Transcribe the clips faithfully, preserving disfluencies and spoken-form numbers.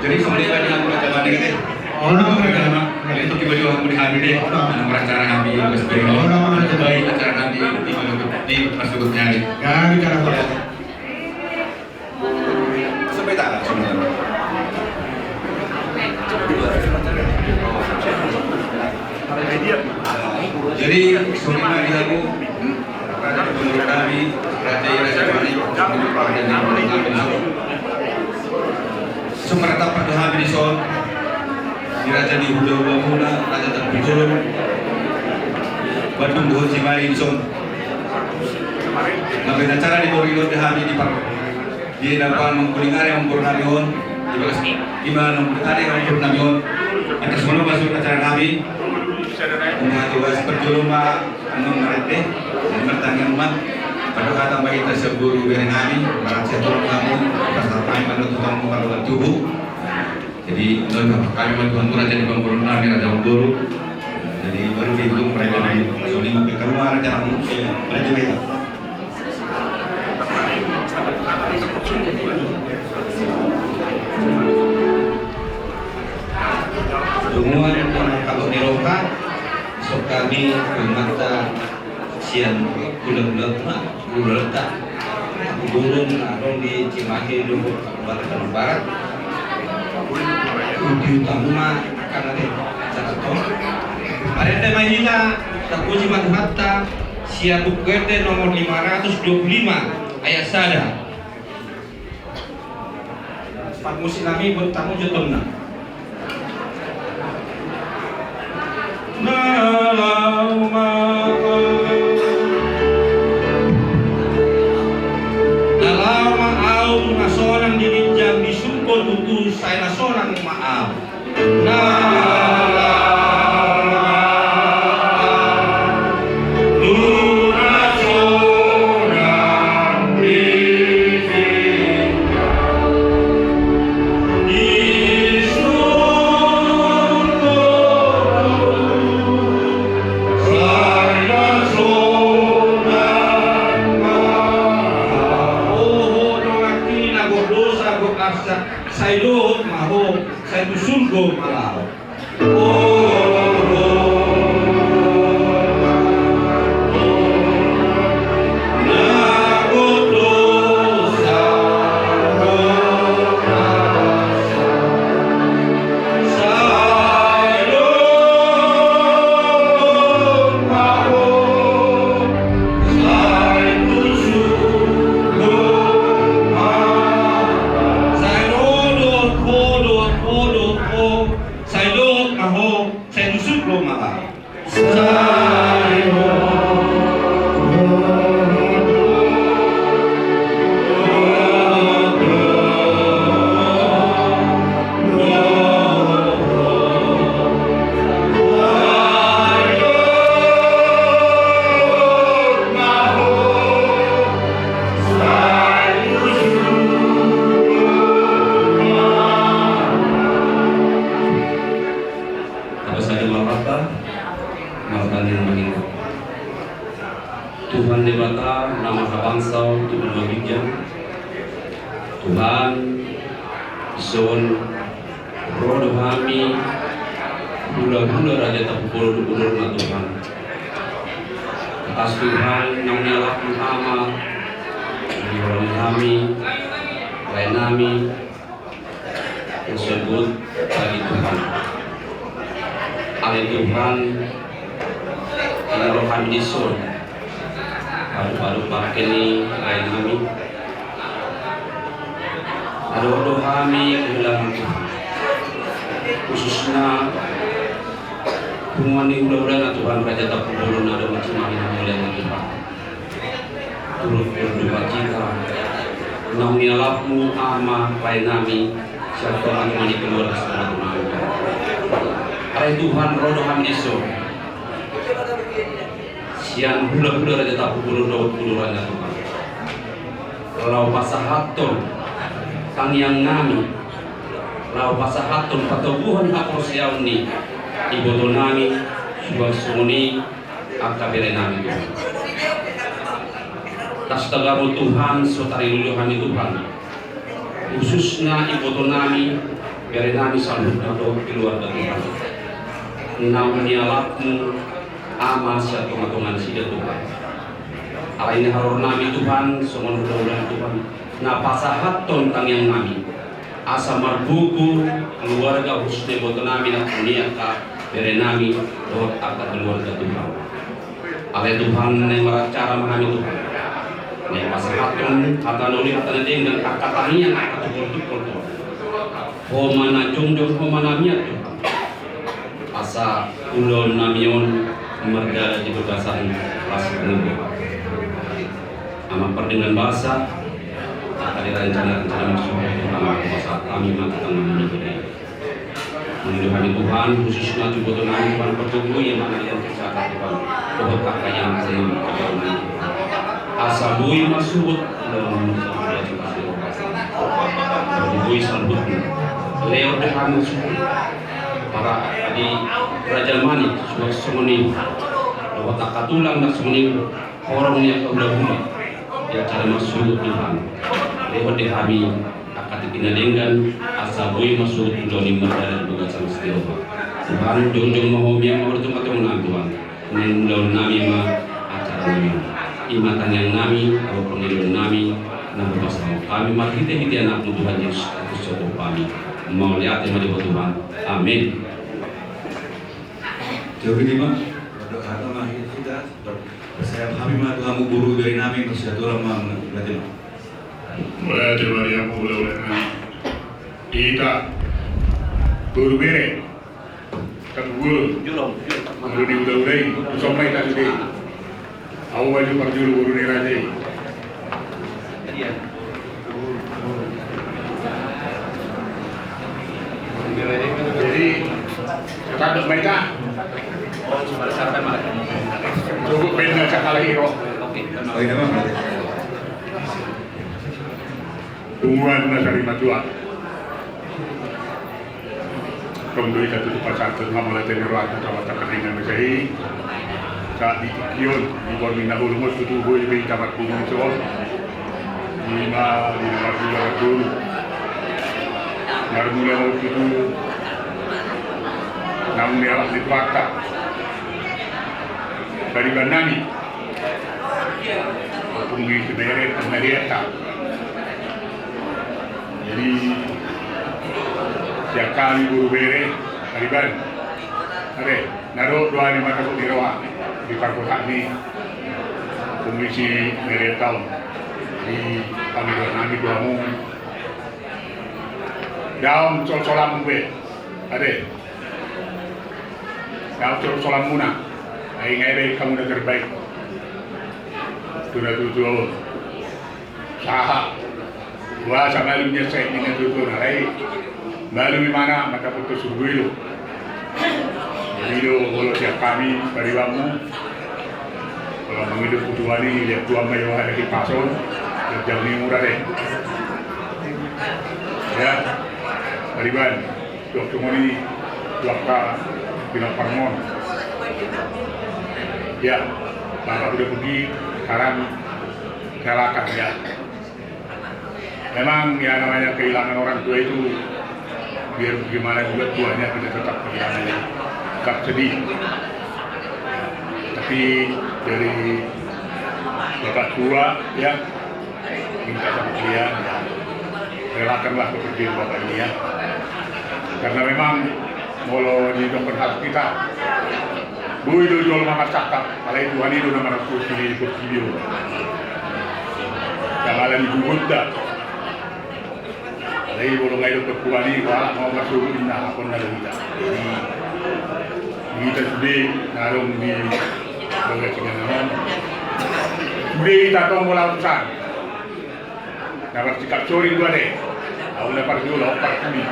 Jadi songon i ma di hamu raja, mari deh. Olo ma raja. Kali itu tiba-tiba hamu di hami deh. Olo. Anu, acara hami, bos, baik. Olo ma raja. Baik, acara hami di, di, di, di, pas cukup nyari. Ya, di dalam. Sampai tangan, sampai tangan. Jadi, songon i ma di hamu, raja ni pangulu nami, raja i, raja nami, songon martamba do hami dison, di raja ni hulahula muna, raja Tampubolon, Bandung dohot Cimahi dison. Nunga acara ni boru i do hami di par- Di na pangguling ari amangboru nami on, di bagas i ma amangboru nami on. Atas molo masuk acara nami, unang tuas parjolo ma, anu, marende, martangiang ma. Padohatan ma hita sian boru bere nami, marsiatur ma hamu, pasahat ma i ma tu hamu, mardoa tubu. Jadi, doakan ma Tuhan, raja ni pangguling nami, raja amangboru. Jadi, baru dihitung mereka nami. Songon i ma, keluar acara nami, mereka, mereka. Punguan na mangkabot ni roha, songon hami punguanta sian hulahula muna, hulahulanta, hulahula na adong di Cimahi dohot Batam Barat. Uti utamu ma, karena deh, catat on. Marende ma hita, tapuji ma Tuhanta, sian Buku Ende nomor lima ratus dua puluh lima, ayat sada. Parmusik nami, buat tamu jotonna. Na laho ma au, na laho ma au na sonang di ginjang, disungkun tutu sai na sonang ma au. Na laho ma au, na sonang di ginjang. Sai dohot ma ho, sai tu surgo ma laho. Sai dohot ma ho, sai tu surgo ma laho. Tapasada ma hita, martangiang ma hita. Tuhan Debata na marhabangsa di banua ginjang, Tuhan, dison ro do hami hulahula Raja Tampubolon dohot hulahulana, Tuhan. Tangkas Tuhan, naung nialapmu Ama, di roha ni hami, lae nami, Husombut bagi Tuhan. Ale Tuhan, di na ro hami dison, padu-padu pake ni lae nami. Adong do hami kehilangan Tuhan. Khususna punguan ni hulahulana Tuhan, Raja Tampubolon na adong di Cimahi na mulia ni Tuhan. Turut berduka cita naung nialapmu Ama, lae nami, sian tonga-tonga ni keluarga saudara nami. Ale Tuhan, ro do hami dison sian hulahula Raja Tampubolon dohot hulahulana, Tuhan. Laho pasahathon tangiang nami, laho pasahathon patoguhon haporseaon ni iboto nami, suang songon i angka bere nami, Tuhan. Tangkas tagamu Tuhan, so tarlumobi hami, Tuhan. Khususna iboto nami, Bere nami saluhutna dohot keluarga Tuhan. Naung nialapmu Ama sian tongatonga nasida Tuhan. Alai na haroro nami Tuhan, songon hulahula Tuhan, na pasahathon tangiang nami. Asa margogo keluarga khususna iboto nami na hunian angka bere nami dohot angka keluarga Tuhan. Ale Tuhan, naeng maracara ma hami Tuhan. Naeng pasahathon hata na uli hata na denggan angka tangiang angka tungkol-tungkol Tuhan. Ho ma na jongjong, ho ma na mian Tuhan. Asa ulaon nami on mardalan di bagasan las ni roha. Amang pardenggan basa, angka rencana-rencana na sude Tuhan, pasahat hami ma tu tangan ni Tuhan. Mangido hami Tuhan, khususna tu iboto nami Tuhan, pargogoi ma na nian tu sahat Tuhan. Dohot angka ianakkon nami Tuhan. Asa boi marsuhut, ulaon nami Tuhan. Pargogoi saluhutna. Lehon do hami suhut. Para angka di Raja Manik, suhut songon i. Dohot angka tulang na songon i. Horong ni angka hulahula di acara marsuhut Tuhan. Lehon do hami angka tingki na denggan, asa boi marsuhut ulaon i mardalan di bagasan las ni roha. Tuhan, jongjong ma ho, mian ma ho di tongatonga nami Tuhan. Naeng ulaon nami ma acara nami. I ma tangiang nami, dohot pangidoan nami, na hupasahat hami marhite-hite Anakmu Tuhan Jesus Kristus, Tuhan nami. Mauliate ma di Ho Tuhan. Amin. Jadi, Bang, pada hata ma hita, Pasahat hami ma tu hamu boru bere nami, marsiaturan ma muna, berarti ma. Mauliate ma di hamu hulahula nami. Hita boru bere, satu boru. Boru ni hulahula i, tu son ma hita sude. Ahu ma jo parjolo boru ni raja i. Jadi, tatandok ma hita. Cukup baen na cakala hiro. Tuhan na sari matua. Tong do hita tutu pasahathon hamauliateon ni rohanta tu Amanta Pardenggan Basa i. Sahat di tingki on, di borngin na holom on tutu boi be hita marpungu dison. I ma di na marjolo marboru. Marmula ma tutu naung nialap ni Tuhanta. Pariban nami. Pungu i tu bere, tu bere ta. Jadi, sian hami boru bere, pariban. Are, na ro dohot ni mata ni roha, di parkotaan ni, pungu i si bere ta on. Jadi, pangidoan nami tu hamu. Daong solsolanmu be. Ate. Daong solsolanmuna. Ai nga ibaen hamu na terbaik. Tu na tuatua on. Sahat. Boasa malum nian sahat ni na tuatua on, alai malum ibana, mata puttus surgo i do. Jadi do, molo sian hami, paribanmu. Molo mangido tu Tuhan i, liat Tuhan ma i, wahai lagi pason, liat jam ni mura deh. Ya, pariban. Dok cuma ni, dok ka, bilang parmon. Ya, bapak udah pergi, sekarang relakan ya. Memang ya namanya kehilangan orang tua itu, biar bagaimana juga tuanya kita tetap kehilangan, tetap sedih. Tapi dari bapak tua ya, minta sama kalian ya, relakanlah pekerjaan bapak ini ya. Karena memang molo di dokter hati kita, boi do jolma marsangkap, alai Tuhan i do na manantusi di portibi on. Jala ala ni gugurta. Alai molo nga i do perkuan i, wala mau masuk inna, hakon na do hita. Jadi, hita sude, na adong di bagas inganan on. Sude hita tong molo utusan. Na marsikap soring do ate. Ahu na parjolo, ahu parpudi.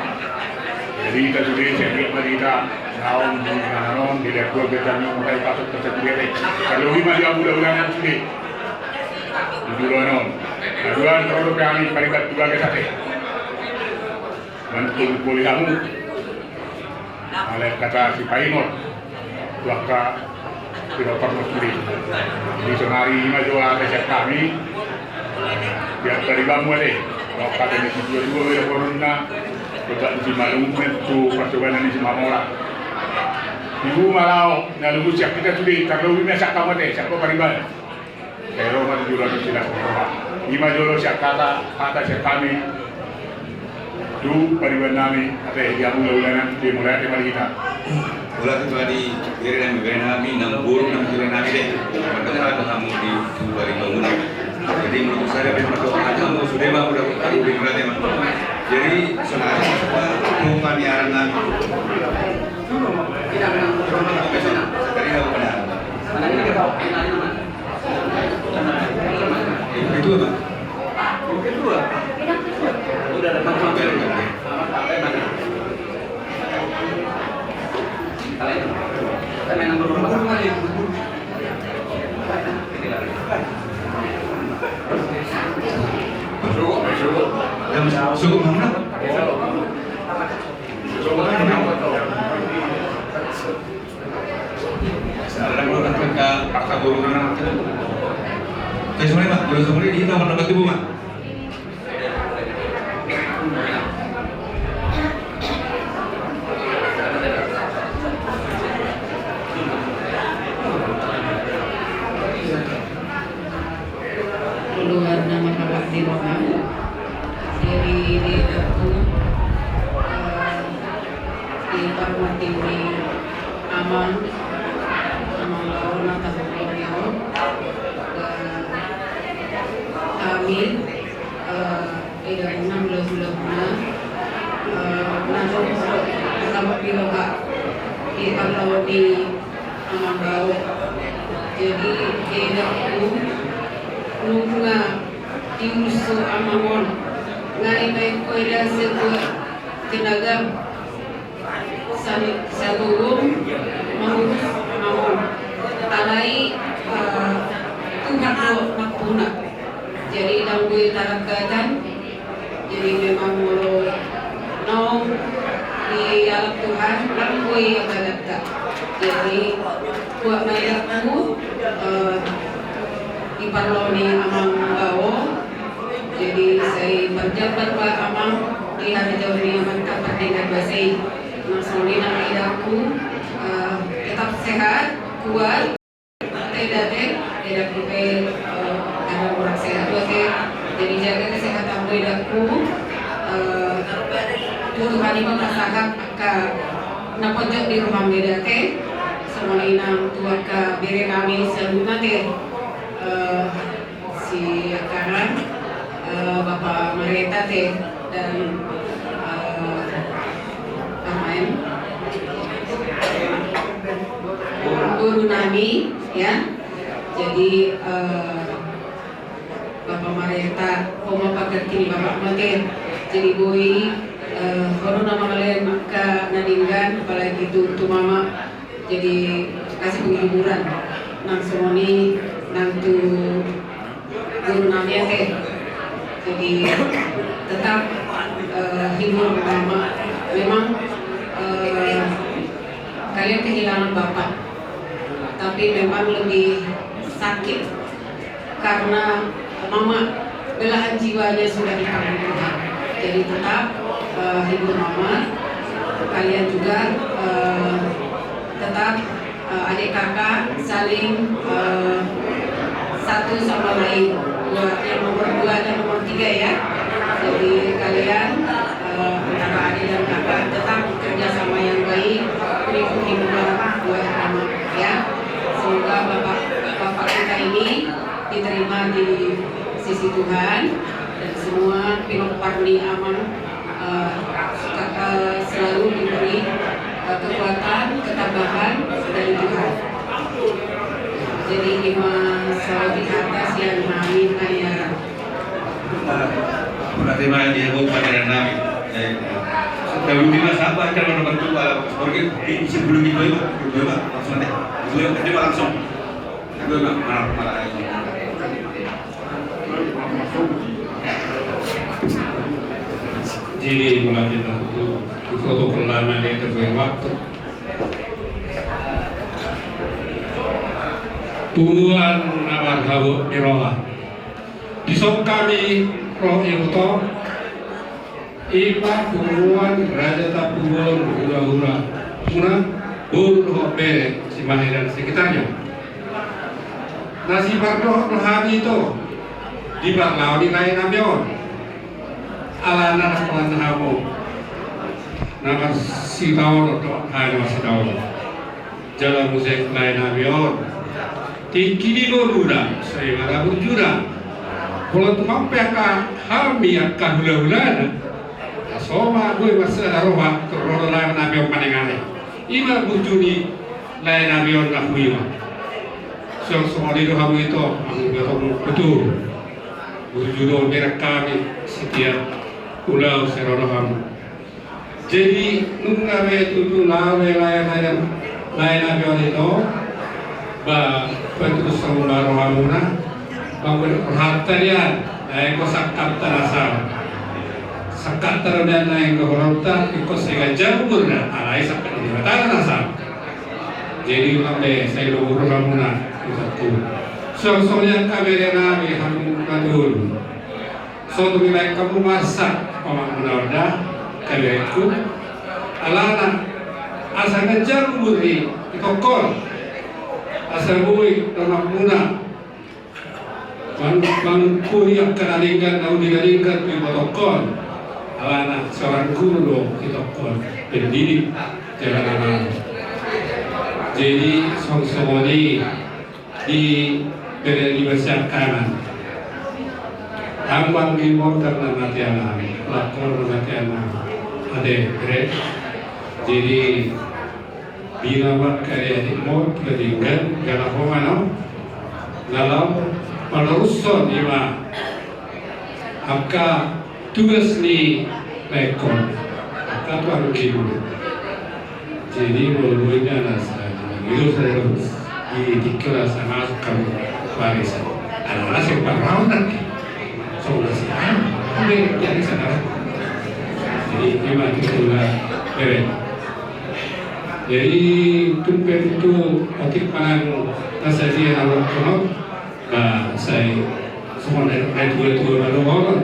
Jadi hita sude, sian dia ma hita, naung di mana non, di letua beta ni mulai pasuk ke sendiri ate. Kalau lima dia bulan-bulanan sude. Di bulan non. Aduan, kalau kami paribat juga ke sate. Mantul poli hamu. Alai hata sipaingot tu angka pinompar mosuri. Di sonari ima jo ate sian hami. Biar taribamu ate. Angka hata ni siduadua wira koronna. Kota Uji Malungun tu parcobanan ni Simamora. Ibu malau na luhut siap kita sudah terlebih masa kamu deh siap kau pariban. Saya rumah tujuh ratus tidak berubah. Lima jolo siap kata kata siap kami. Tu pariban nami ate dia mula ulanan dia mulai ate mari kita. Bola tu tadi bere nami bere nami nang burung nang bere nami deh. Maka ada kamu di tu pariban mula. Jadi menurut saya pun berdoa kamu sudah mah udah kamu di berarti mah. Jadi sengaja apa tuh kami aran nami. Tidak menang. Tidak menang. Yang kedua, Pak. Yang kedua. Udah ada bantuan. Masuk, masuk. Yang masuk, masuk mana? Masuk mana? Sekarang lo datang ke Pak Guru mana? Ke sana, Pak. Guru sana di kita mana ketemu, Pak? Keluarna mangkapakti roha. Jadi di dapur, eh, di parmati ni amang, amang lawan mata bokor yo, eh, kami, eh, Eda unang lagu-laguna, eh, na tong so, sama piroha, di parlawan ni amang bao. Jadi, eda ku, nunga diurus so amang on, nga dibaen ho eda sebuah tenaga. Sani-, sagogo mangurus amang on. Alai, eh, Tuhan do nampuna. Jadi, ndang boi tarambatan. Jadi, memang molo naung dialap Tuhan, ndang boi ambatanta. Jadi, buat ma edangku, eh, di parlawan ni amang bao, Jadi, sai parjambar ma amang di harajaon ni amanta pardenggan basa i. Nang songon i nang edangku, eh, tetap sehat, kuat, ate, eda ate, edangku pe, eh, kadang kurang sehat do ate. Jadi, jaga kesehatanmu edangku, eh, tu Tuhan i ma pasahat angka na ponjot di roham eda ate. Songon i nang tu angka bere nami saluhutna ate. Eh, Si angka, eh, Bapak Mareta ate dan, eh, pamaen guru nami, ya. Jadi, eh, Bapak Mareta, ho ma pangganti ni bapakmu ate. Jadi boi, eh, ho do na mangalehon angka na denggan, apalagi tu, tu mama. Jadi, kasih penghiburan. Nang songon i, nang tu guru nami ate. Jadi, tetap, eh, hibur mama. Memang, eh, kalian kehilangan bapak. Tapi memang lebih sakit karena mama belahan jiwanya sudah dipanggil Tuhan. Jadi tetap, eh, hibur mama, kalian juga, eh, tetap, eh, adik kakak saling, eh, satu sama lain. Dua, yang nomor dua dan nomor tiga ya. Jadi kalian, eh, antara adik dan kakak tetap kerjasama yang baik, berikut hiburan buat mama ya. Semoga bapak, bapak kita ini diterima di sisi Tuhan dan semua pinompar ni amang, eh, ka-, eh, selalu diberi, eh, kekuatan, ketabahan dari Tuhan. Jadi ima saotik hata sian hami. Berarti ma dia mau pelajaran nami. Kalau di masa apa acara nomor dua, seperti sebelum itu ya, langsung deh. Itu ya, langsung. Jadi, melanjutkan itu, itu foto pertama dia terbuat waktu. Tuhan amar habu di roha. Di songkami roh ibu to. I ma punguan Raja Tampubolon, hulahula muna, boru dohot bere, simahe dan sekitarnya. Na sipardohot do hami ito di parlao ni lae nami on. Alana na pola na hamu na marsitaon do hami marsitaon. Jala muse lae nami on, tingki di ngoluna, sai ma na burjuna. Molo tumampe angka hami angka hulahulana, na so ma boi marsada roha tu ro do lae nami on manengahe. I ma burju ni lae nami on na huiwa. Suang songon i do hamu ito, hamu gabe burju. Burju do bereng hami setiap ulaon sai ro do hamu. Jadi nunga be tutu laho be lae, lae, lae nami on ito, ba, ba tutu songon na rohamuna, ba, ba rohanta dia, lae, ingkon sangkapta na saut. Sangkapta do dia na ingkon rohanta, ingkon sai ganjang umurna, alai sangkap ni Debata na saut. Jadi unang be sai lomo rohamuna, ito tu. Suang songon i angka bere nami, hamu na tolu. So tung dibaen hamu ma arsak omakmuna on da, angka bereku. Alana asa ganjang umur ni itongkon. Asa boi donganmuna mang-, mangkuri angka na denggan, na uli na denggan tu ibotongkon. Alana seorang guru do itongkon, pendidik jala na. Jadi songon i. Di bere ni basiangkangan. Ambang ni mortar na mate anang, lakor na mate anang. Ate, bere. Jadi bina maka ya di mor, kedinggan, gala homa no. Dalam penerusan ima angka tugas ni lekon. Angka tuan guru. Jadi molo boina na sa itu saya terus di tikira sama kamu warisan. Ada rasa yang parau nanti. Soalnya sih, ah, ini jadi sana. Jadi memang itu juga bere. Jadi tumpe itu otik panang rasa dia awak kono. Ba sai songon na tuatua ma dohonon.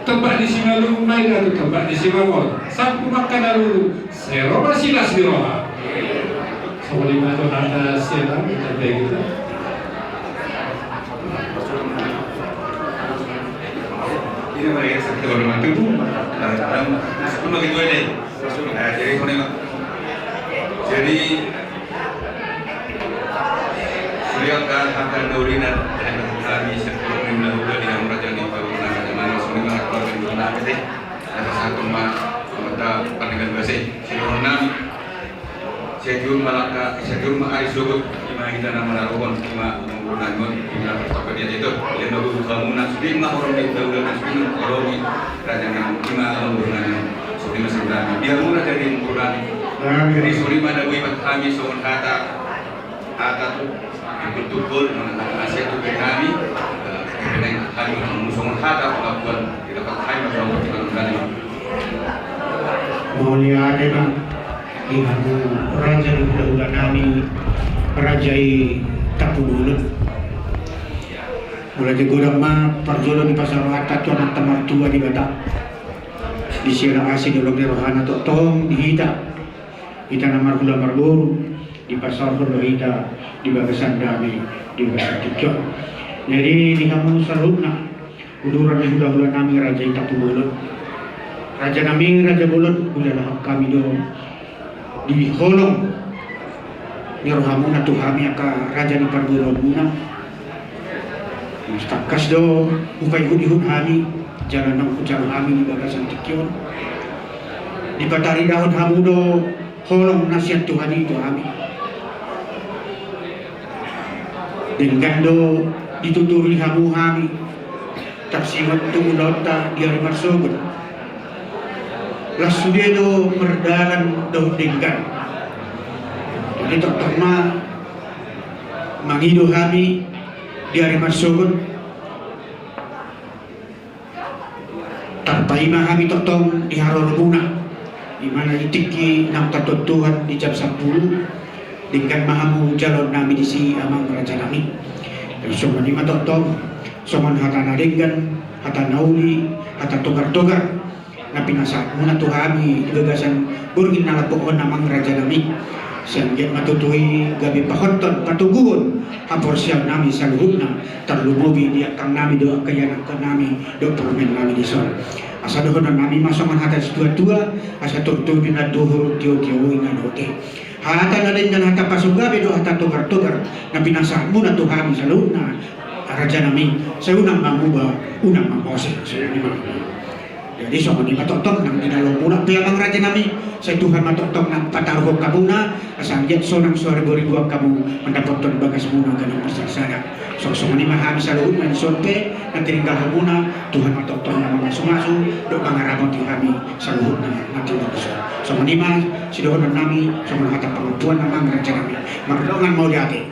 Tempat di Simalungun ma i, atu tempat di Simalungun. Sampu mangkana lulu, sai ro ma silas ni roha. Songon i ma tu hata sian hami, sampai kita. Ini ma ya, sakit baru mati. Nah, sepuluh gitu aja. Nah, jadi songon i ma. Jadi sudah kan hata dori na hami sepuluh menit dahulu di yang raja di baru na mana semua keluarga di mana sih? Ada satu ma, ada pandangan bahasa. Seluruh enam. Setiun malaka, setiun ma ari sogot, ima hita na mararuhon, ima umur nangon, ima pertama dia itu. Dia baru kamu na sudah ma orang di dalam na sudah orang di raja na ima umur nangon. Sudah masih berani. Dia murah jadi umur nangon. Jadi sudah ma ada bui bat kami songon hata, hata tu, tukul-tukul, mana nasihat tu beri kami, eh, beri kami songon hata pengakuan, kita pakai macam apa kita berani. Mauliate ma di hamu raja ni hulahula nami, raja i Tampubolon. Mauliate godang ma parjolo ni pasarohanta tu Amanta Martua Debata. Di siala asi dolok ni rohana tongtong di hita. Hita na marhula marboru, dipasaorhon do hita di bagasan dame, di bagasan tingki on. Jadi di hamu saluhutna, uduran ni hulahula nami raja i Tampubolon. Raja nami raja bolon, hulalahon hami do di holong ni rohamuna tu hami angka raja ni parboruonmuna. Tangkas do hupaihutihut hami jala naung hujalo hami di bagasan tingki on. Dipataridahon hamu do holong na sian Tuhan i tu hami. Denggan do dituturi hamu hami. Tarsingot tu ulaonta di ari marsogot. Las sude do mardalan dohot denggan. Jadi tongtong ma mangido hami di ari marsogot. Tarpaima hami tongtong di haroromuna. Di mana di tingki naung tatuatuan di jam sampulu. Denggan ma hamu jaloon nami disi amang raja nami. Songon i ma tongtong, songon hata na denggan, hata na uli, hata togartogar. na pinasahatmuna tu hami di bagasan borngin na lambok on, amang rajanami. Sai anggiat ma tutu i gabe pahothon, patoguhon haporseaonnami saluhutna, tarlumobi di angkangnami dohot angka ianakkonnami dohot parumaennami dison. Asa dohononnami ma songon hata ni situatua: Asa turtur ninna duhur, tiotio ninna ote. Hata na denggan, hata pasogap dohot hata togar-togar na pinasahatmuna tu hami saluhutna, rajanami, sai unang manguba, unang mangose. Songon i ma. Jadi songon i ma tongtong nang di na laho mulak pe, amang rajanami, sai Tuhan ma tongtong na pataruhon hamuna, asa anggiat sonang so ribu-ribu hamu mandapothon bagasmuna ganup marsadasada. So, songon i ma hami saluhutna dison pe na tininggalhonmuna, Tuhan ma tongtong na mamasu-masu dohot mangaramoti hami saluhutna na tinggal dison. Songon i ma sidohononnami, songon hata pangampuan, amang rajanami. Mardongan mauliate.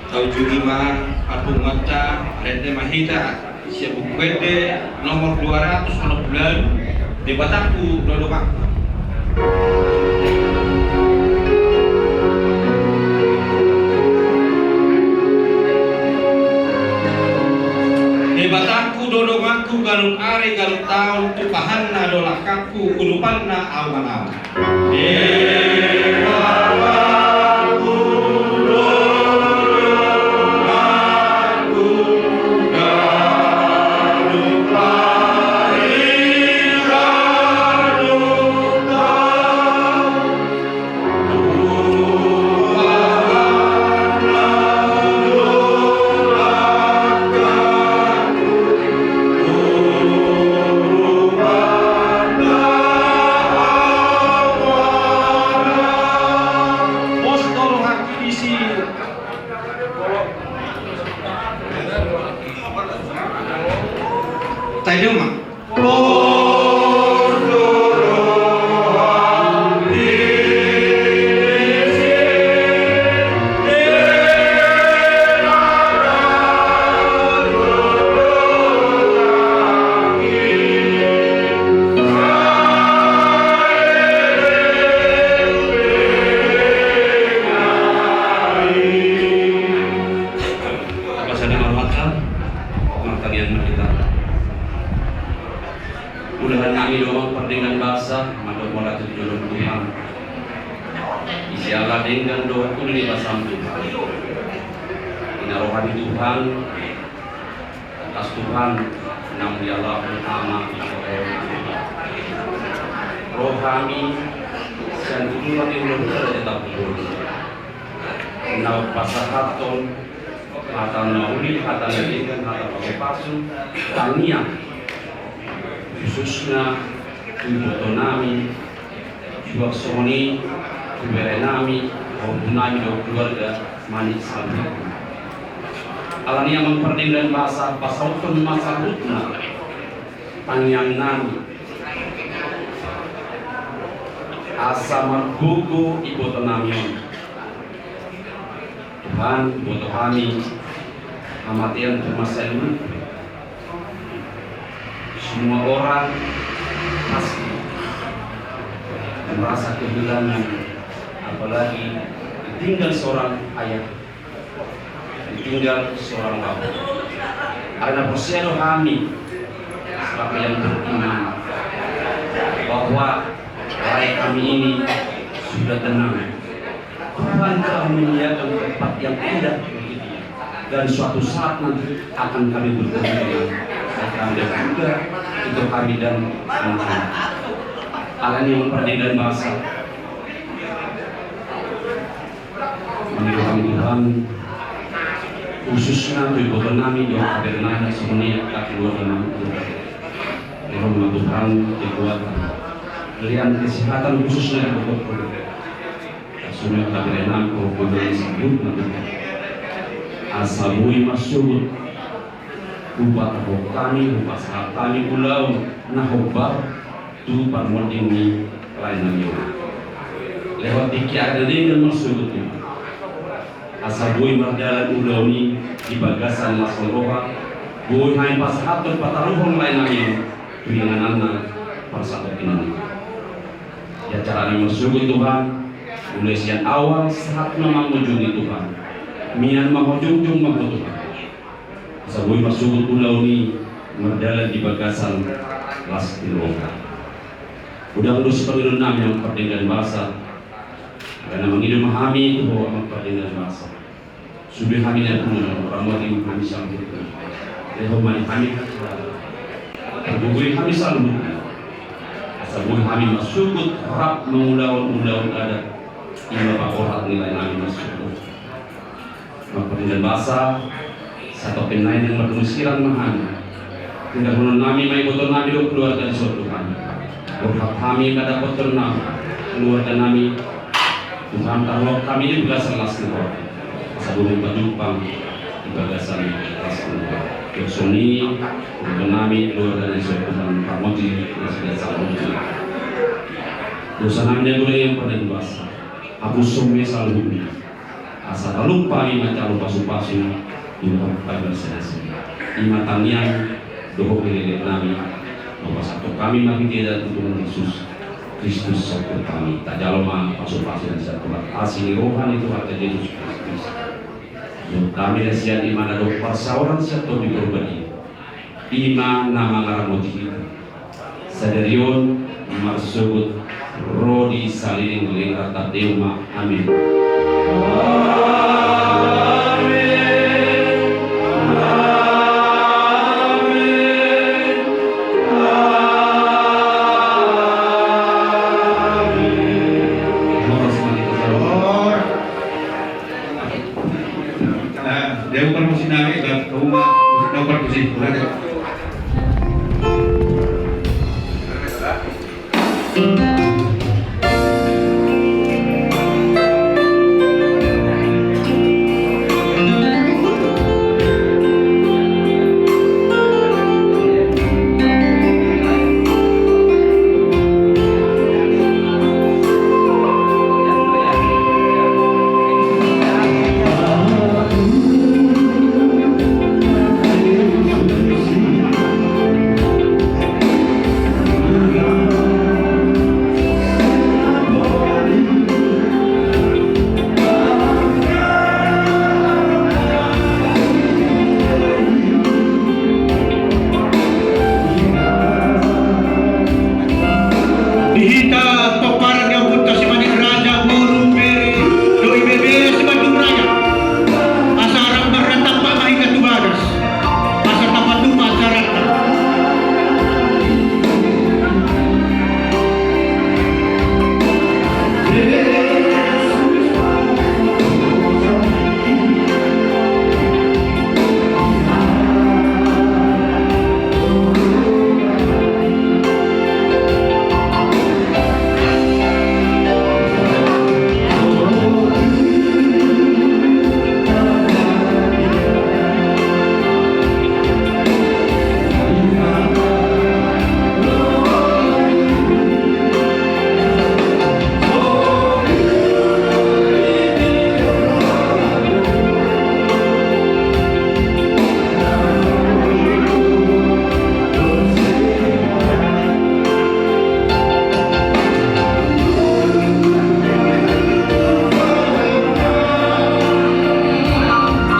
Taujungi ma parpunguanta. Rende ma hita sian Buku Ende nomor dua ratus onom puluh ualu. Debatangku do donganku. Debatangku do donganku, ganup ari ganup taon, tumpahanna do langkangku, udupanna ahu manaon. Taida ma. Martangiang ma hita. Ulahan nami do, amang pardenggan basa, mandok mauliate tu jolo ni Tuhan. Di siala denggan dohot uli ni basam Tuhan. Di na roha ni Tuhan, tangkas Tuhan nang dialap ni Ama, roha ni sian tujuan ni ulaon tetap. Na pasahathon hata na uli, hata na denggan, hata pasu-pasu, tangiang khususna tu ibotonami, suang songon i tu berenami, ompunami dohot keluarga Manik saluhutna. Alani i, amang pardenggan basa, pasauthon ma saluhutna tangiangnami asa margogo ibotonami on. Tuhan, boto hami, hamatean tu masa ini, semua orang pasti merasa kehilangan, apalagi ditinggal seorang ayah, ditinggal seorang bapa. Alana porsea do hami, sebagai yang beriman, bahwa lae kami ini sudah tenang. Tuhan telah menyediakan tempat yang indah bagi dia. Dan suatu saat nanti akan kami bertemu dengan ayahanda juga, itu kami dan anak-anak. Alani i, amang pardenggan basa, mangidok hami Tuhan, khususna tu ibotonami dohot berenami, songon i angka keluarga nami. Mohon ma Tuhan kekuatan, lehon kesehatan khususna di iboto. Songon i angka berenami, pokokna saluhutna. Asa boi marsogot hupatahon hami, hupasahat hami ulaon na hombar tu parmonding ni laenami on. Lehon tingki ari na denggan marsogot i, asa boi mardalan ulaon i di bagasan las ni roha, boi hami pasahathon, pataruhon laenami on tu ingananna parsatongkinan i. Di acara ni marsogot, Tuhan, mulai sian awal sahat na mangujungi, Tuhan, mian ma Ho, jongjong ma Ho, Tuhan. Asa boi marsogot ulaon i mardalan di bagasan Las di roha. Godang do sipangidoan nami, Amang Pardenggan Basa. Ala na mangido ma hami tu Ho, Amang Pardenggan Basa. Sude hami na pungu, ramoti hami saluhutna. Lehon ma di hami hata, pargogoi hami saluhutna. Asa boi hami marsogot rap mangulahon ulaon adat. I ma paborhat ni lae nami marsogot. Amang Pardenggan Basa, satongkin nai naeng mardomu sirang ma hami. Tindahonon nami ma iboto nami dohot keluarga dison, Tuhan. Borhat hami mandapothon nami, keluarga nami, Tuhan, tarlumobi hami di bagasan las ni roha. Asa boi pajumpang di bagasan las ni roha. Dohot songon i, iboto nami, keluarga dison, Tuhan, parmoti nasida saluhutna. Dosa nami na gule, Amang Pardenggan Basa, hapushon ma i saluhutna. Asa talup hami manjalo pasupasu di roha nami marsadasada. I ma tangiang dohot leleng nami, na pasahathon hami marhite Tuhan Jesus Kristus saluhut hami. Tajalo ma pasupasu na sian Tuhan, asi ni roha ni Tuhanta Jesus Kristus. Dohot hami na sian i ma na dohot parsaoran sian Tondi Porbadia. I ma na mangaramoti hita sadari on marsogot ro di saleleng lelengna. Tandeu ma. Amen. Amen. Amen. Amen. Horas ma di hita. Horas. Nah, dia bukan musik nami, dah, kamu mah musik nobar tuh sih, bukan ya? Di hita pomparan ni ompunta Simanit Raja, boru, bere dohot ibebere Sibandung Raya, asa rap marnatampak ma hita tu bagas. Asa tapatupa acaranta.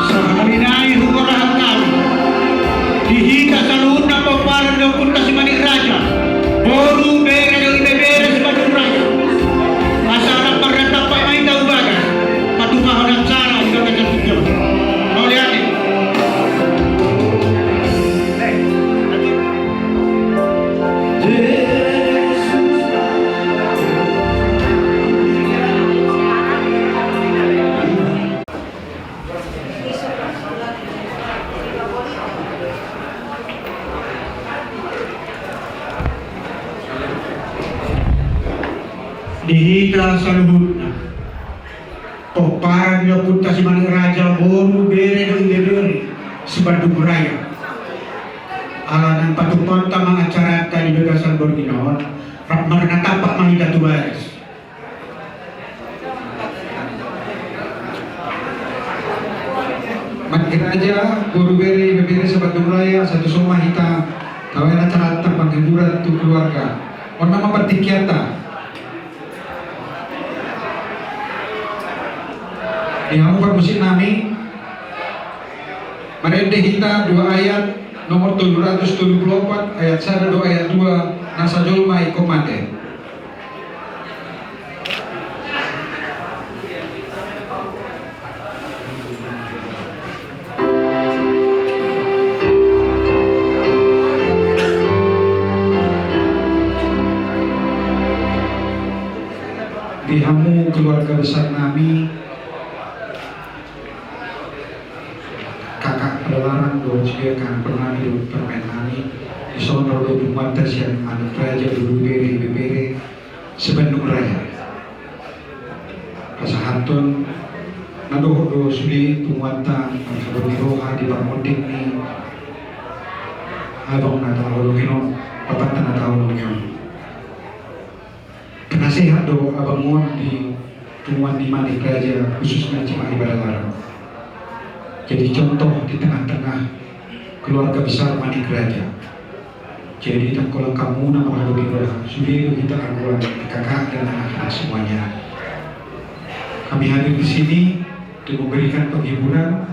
Sahali nai hugorahan hami di hita saluhutna pomparan ni ompunta Simanit Raja, boru, bere dohot ibebere Sibandung Raya, asa rap marnatampak ma hita tu bagas, patupahon acara di bagasan tingki on. Mauliate. Di hita saluhutna pomparan ni ompunta Simanit Raja, boru, bere dohot ibebere Sibandung Raya, ala naeng patupahonta ma acaranta di bagasan borngin on, rap marnatampak ma hita tu bagas. Manat raja, boru, bere, ibebere Sibandung Raya, asa tuson ma hita tabaen acaranta penghiburan tu keluarga. On nama partingkianta. Di hamu parmusik nami, marende hita dua ayat Nomor tolu ratus tolu pulu opat, ayat sada dohot ayat dua, na sajolma ingkon mate. Di hamu keluarga besar nami, kakak Padalarang dohot sude kakak permami dohot permaen nami, dison ro do punguanta sian Manik Raja, boru, bere, ibebere, Sibandung Raya. Pasahathon na dohot do sude punguanta marhabot ni roha di parmonding ni abang na tahaholongi on, bapanta na tahaholongi on. Penasehat do abang on di punguan ni Manik Raja, khususna Cimahi Padalarang. Jadi contoh di tengah-tengah keluarga besar Manik Raja. Jadi, ndang holan hamu na marhabot ni roha, sude do hita angkulan kakak dan anak-anak semuanya. Kami hadir di sini untuk memberikan penghiburan,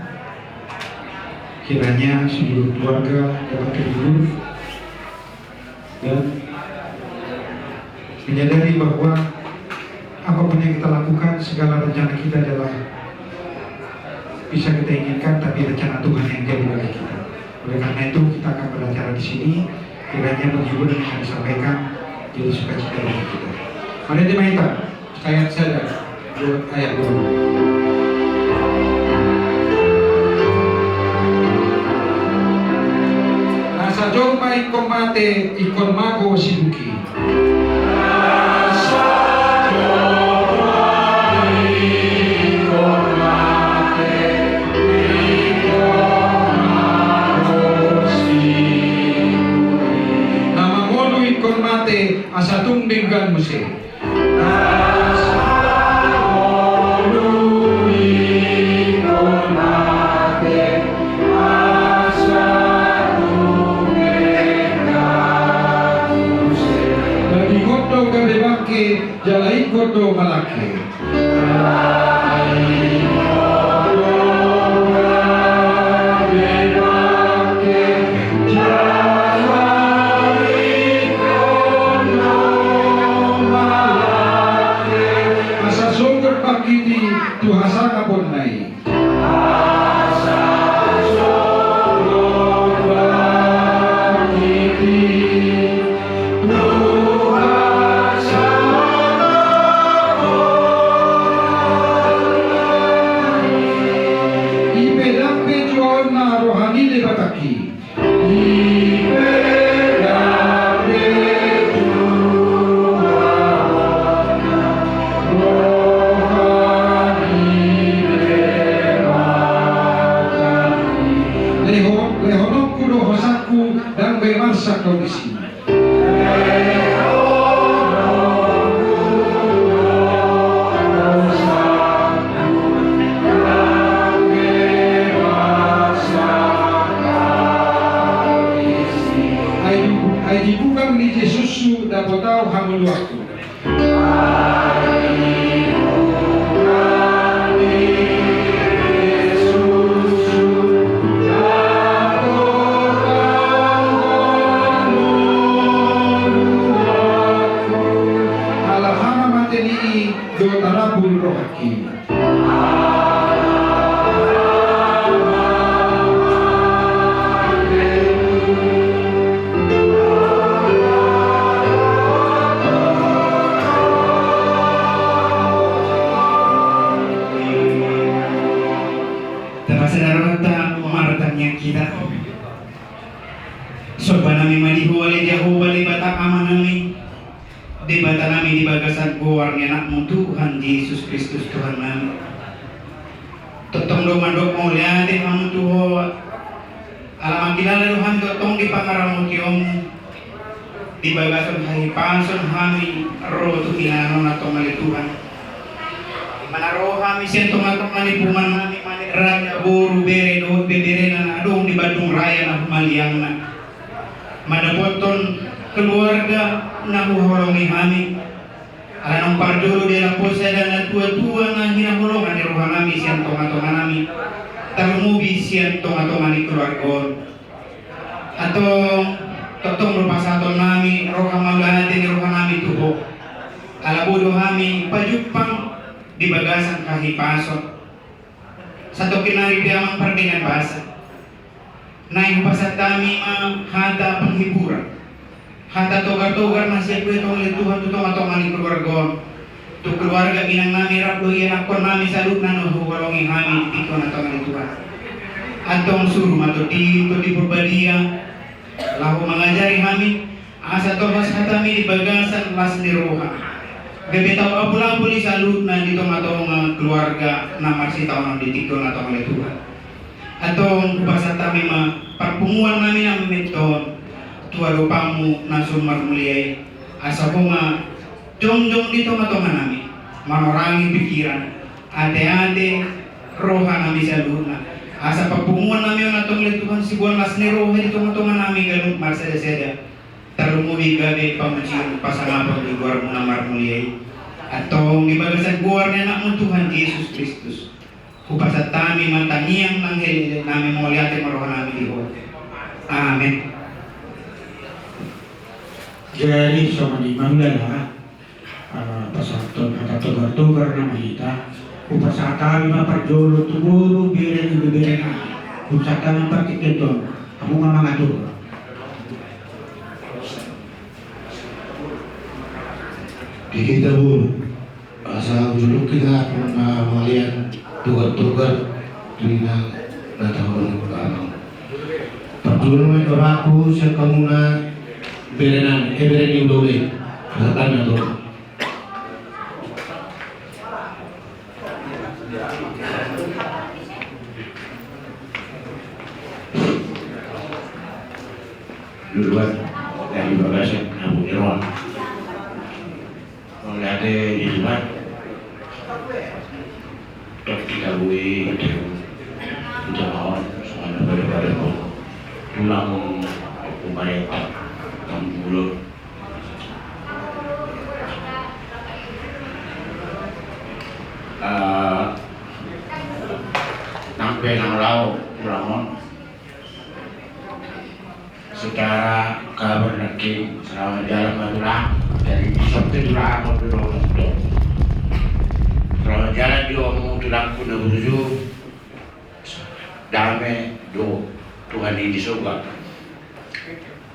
kiranya seluruh keluarga dapat terhibur dan menyadari bahwa apapun yang kita lakukan, segala rencana kita adalah bisa kita inginkan, tapi rencana Tuhan yang jadi bagi kita. Oleh karena itu, kita akan beracara di sini, kiranya penghiburan yang akan disampaikan jadi sukacita bagi kita. Mari dimainkan ayat sada, ayat dua. Na sajolma ingkon mate, ingkon mago sibuki. Na mangolu ingkon mate, asa tung denggan muse. Daging on do gabe bangke, jala ingkon do malangke. Asa sogot bangkit i tu hasangaponna i. I pe dambe juaonna roha ni Debatangki. Leho-, lehononku do hosangku, ndang be marsak au disi. Ai di-, ai di bulan ni Jesusku dapot au hangoluanku. Ala hamamatena i do tarambul rohangki. Tapasada rohanta, martangiang hita. Somba nami ma di Ho ale Jahowa Debata Ama nami, Debata nami di bagasan goar ni Anakmu Tuhan Jesus Kristus Tuhan nami. Tongtong do mandok mauliate hami tu Ho, ala mangkilala do hami tongtong di pangaramotionMu, di bagasan hahipason hami ro tu inganan on antong ale Tuhan. Di mana ro hami sian tongatonga ni parumaen nami, Manik Raja, boru, bere dohot beberena na adong di Bandung Raya na humaliangna, mandapothon keluarga na huhaholongi hami. Ala naung parjolo dialap sada natuatua na hinaholongan ni roha nami sian tongatonga nami, tarlumobi sian tongatonga ni keluarga on. Antong, tongtong do pasahatonnami roha mauliate ni rohanami tu Ho. Ala boi do hami pajumpang di bagasan hahipason. Satongkin nari pe amang pardenggan basa. Naeng hupasahat hami ma hata penghiburan, hata togar-togar na sian Ho, ale Tuhan, tu tonga-tonga ni keluarga on. Tu keluarga inangnami rap dohot ianakhonnami saluhutna na huholongi hami di tingki on, ale Tuhan. Antong suru ma Tondi, Tondi Porbadia, laho mangajari hami, asa tolhas hatami di bagasan las ni roha. Gabe tau apul-apul i saluhutna di tonga-tonga keluarga na marsitaonon di tingki on, ale Tuhan. Antong hupasahat hami ma parpunguannami na mameta on tu adopanMu na sun marmulia i, asa Ho ma jongjong di tonga-tonganami, manorangi pikiran, ate-ate, rohanami saluhutna. Asa parpunguannami on antong, ale Tuhan, siboan las ni roha di tonga-tonganami ganup marsada-sada. Tarlumobi gabe pamujion pasangaphon di goarMu na marmulia i. Antong di bagasan goar ni AnakMu Tuhan Jesus Kristus, hupasahat hami ma tangiang nang helelenami, mauliate ma rohanami di Ho. Amen. Jadi songon i ma hulala, eh, pasahathon hata togar-togar nama hita. Hupasahat hami ma parjolo tu boru, bere, ibebere nami. Hupasahat hami partingkian on, hamu ma mangatur. Di hita boru, asa ujuluk hita na mangalean togar-togar tu inang na tahaholongi. Parjolo ma i dohononku sian hamuna bere nami, eh, bere ni ulaula i. Pasahat hami ma tu Duluan dari bagasan na buni roha. Mauliate di Tuhan. Tok kita bui, kita on, songon na pada-pada pun. Tulang, aku mareta, kampung Mulur. Eh, nang pe nang laho tulang on. Secara kabar nangkin, selamat jalan ma tulang. Jadi, di son pe tulang on do, do. Selamat jalan di hamu tulangku na burju. Dame do Tuhan i di surga.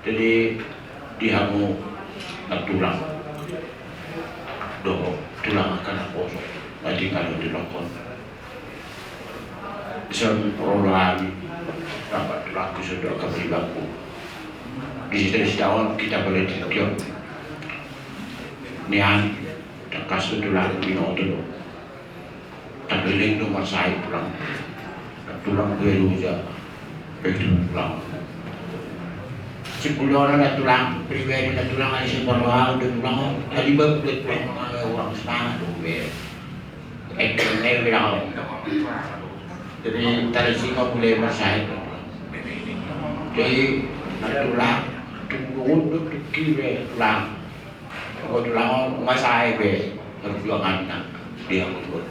Jadi, di hamu na tulang dohot tulang angka naposo na tinggal di tulangkon. Dison ro do hami, rap ma tulangku, dison do angka paribangku. Di sita-sita on kita bere di tingki on. Nian, tangkas do tulang, binoto do. Tageleng do marsahit tulang. Tulang bere loja. Bere tulang. Simpul do na tulang, pribadi na tulang, ai simpul do tulang. Adi babu do tulang, orang semangat do bere. Jadi, tadi sima mulai marsahit. Jadi, na tulang, tunggu untuk kiri tulang. Tulang, masalah be perjuangan na dia untuk.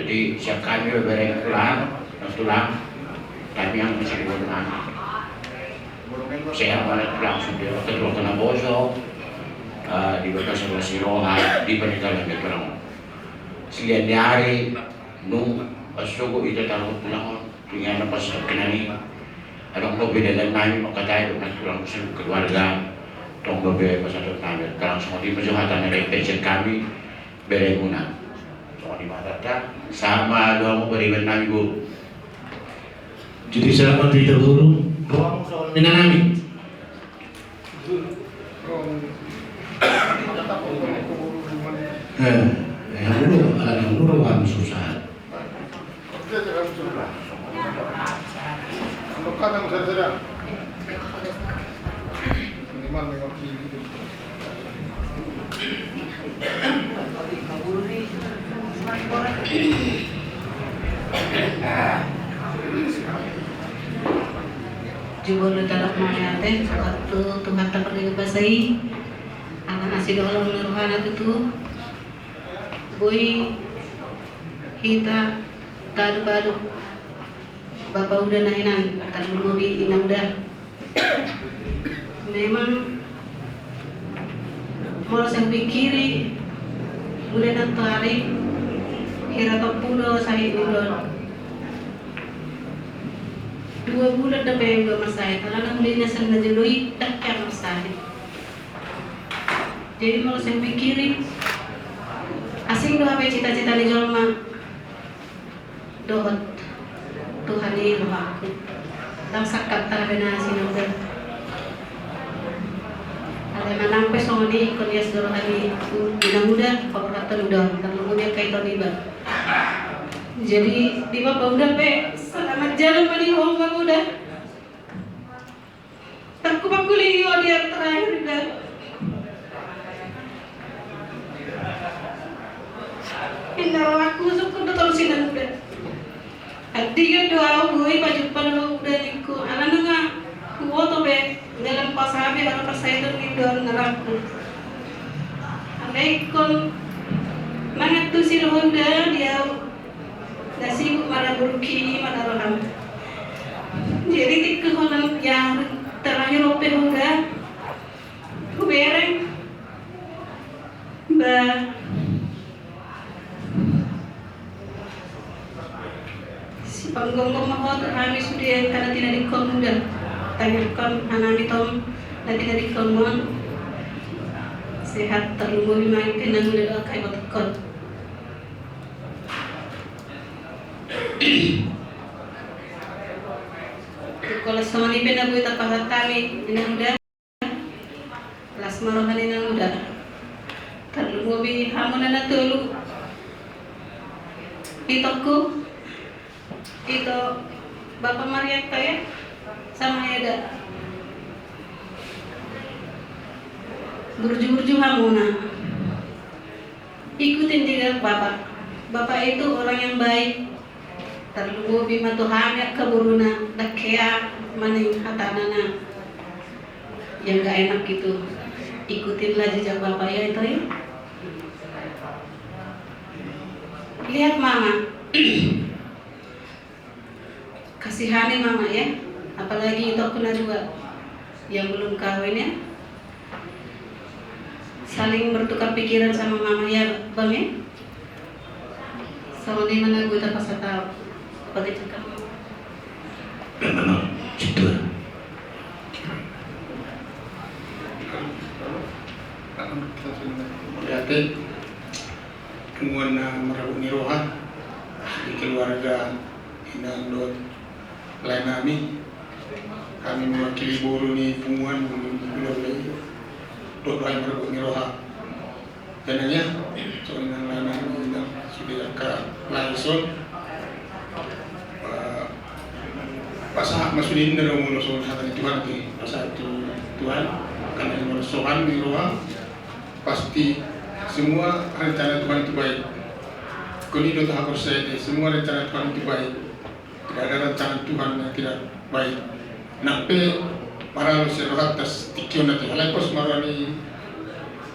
Jadi, siap kami beberapa tulang, tulang, kami yang masih tulang. Saya mana tulang sudah, ketua kena bosok, eh, di bagasan las ni roha, di pernikahan dia tulang. Silian di hari, nung, pas sogo ita taruh tulang, Tinggal na pas kena ni. Adong do pe dalan nami mangkatai do na tulang seluruh keluarga. Tong do pe pasahaton nami. Tong songon i ma jo hata na dengke sian hami beremuna. Songon i ma hata. Sama do hamu bere nami, boru. Jadi selamat di taburu. Doang songon mina nami. Eh, eh, dulu, ala yang dulu kan susah. Jumolo tadok mauliate, sahat tu Tuhanta pardenggan basa i, ala asi dohot holong ni rohana tutu, boi hita taadop-adop, bapa uda na hinan, tarlumobi inang uda. Memang molo sai hupingkiri, mulai nantoari hira tompu do sahit ni ulaon. Dua bulan dope ulaon marsahit, alana mulai na sian na jolo i ndang hea marsahit. Jadi molo sai hupingkiri, asing do hape cita-cita ni jolma dohot Tuhan i rohangku. Ndang sangkap hata na sian uda. Alai manang pe songon i, ingkon ias do roha ni inang uda, paborhathon uda on, tarlumobi angka ito niba. Jadi di bapa uda pe selamat jalan ma di ho bapa uda. Tarkupak kuli i, o, di ari terakhir, uda. Inna rohangku, sungkun do tolu sinan, uda. Andigan do au, boi pajumpa do uda ningku. Alana nga huboto be, dalam pas hape, dalam pas saya tu ni don nerangku. Andai ingkon mangantusi roha uda di au. Na sibuk marabur kini manaroham. Jadi tingki holan yang terakhir ope uda hubereng ba sipanggomgom ma ho tu hami sude angka na tinadingkon uda. Tangiangkon hanami tong na tinadingkon on sehat, tarlumobi ma angka inang uda dohot angka ibotohon. Tung holan songon i pe na boi tapasahat hami, inang uda. Las ma roha ni inang uda. Tarlumobi hamu na tolu. Itongku, ito bapa Marianto ya, sama ya da. Burju-burju hamu na. Ikutin jejak Bapak. Bapak itu orang yang baik. Tarlumobi ma tu hami angka boruna, ndang hea maning hatana na yang nggak enak gitu. Ikutinlah jejak Bapak ya, Ito ya. Lihat Mama. Kasihani Mama ya, apalagi itongku na dua yang belum kawin ya. Saling bertukar pikiran sama Mama ya, Bang ya. Songon i ma na boi tapasahat au. Baga cakap. Memang, situ. Mauliate. Punguan na marhabot ni roha di keluarga inang dohot lae nami. Hami mewakili boru ni punguan, boru ni punguan dohot lae marhabot ni roha. Inang ya, songon i nang lae nami, inang sude angka lae son. Eh, pasahat ma sude inna do molo songon hata ni Tuhan, pasahat tu Tuhan, karena molo songon i roha. Pasti semua rencana Tuhan itu baik. Ingkon i do tahaporseai, semua rencana Tuhan itu baik. Tidak ada rencana Tuhan yang tidak baik. Nang pe maralo sian rohanta tingki on ate, alai pos ma roha ni,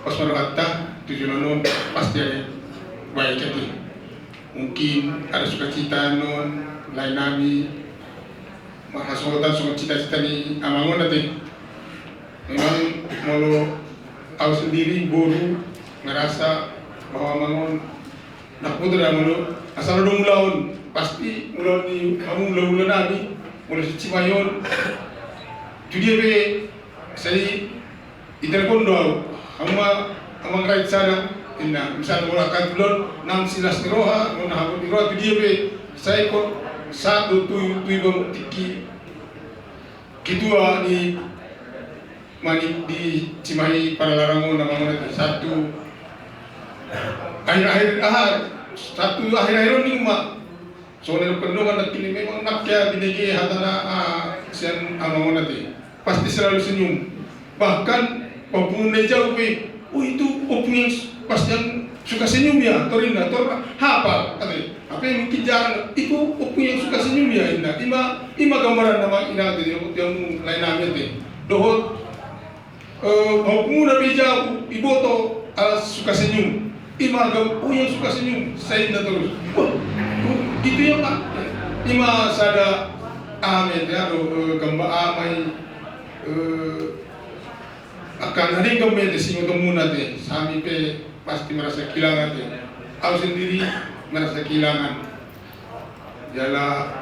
pos ma rohanta tu joloan on, pasti ada yang baik ate. Mungkin ada sukacita non lae nami, marhasohotan songon cita-cita ni amang on ate. Memang molo au sendiri boru merasa bahwa amang on ndang boto da molo asal adong ulaon, pasti ulaon ni hamu hulahula nami molo sian Cimahi on tu dia pe sai ditelepon do au. Hamu ma amang, rai sada inna, misalna molo angka tu ulaon nang silas ni roha, molo na habot ni roha tu dia pe sai ingkon sahat do tu, tu iba tingki ketua ni manik di Cimahi Padalarang on, amang on ate, sahat tu akhir-akhir, aha, sahat tu akhir-akhir on ninna ma. Songon na didok na tingki, memang nang hea binege hatana, ah, sian amang on ate. Pasti selalu senyum. Bahkan ompungna i jau pe, "Oh, itu ompung yang s-, pasti yang suka senyum ya, tor inna, tor hapal," ate. Hape mungkin jarang, "Itu ompung yang suka senyum ya," inna. Ima, ima gambaranna ma inna ate, di ompung lae nami ate. Dohot, eh, ompungna pe jau, iboto ala suka senyum. Ima gam-, "Oh, yang suka senyum," sai inna torus. "Wah, oh, itu ya, Pak." Ima sada, ah, mete, aduh, eh, gamba amai. Eh, angka na denggan ma ate singotomuna ate, hami pe pasti merasa kehilangan ate. Au sendiri merasa kehilangan. Jala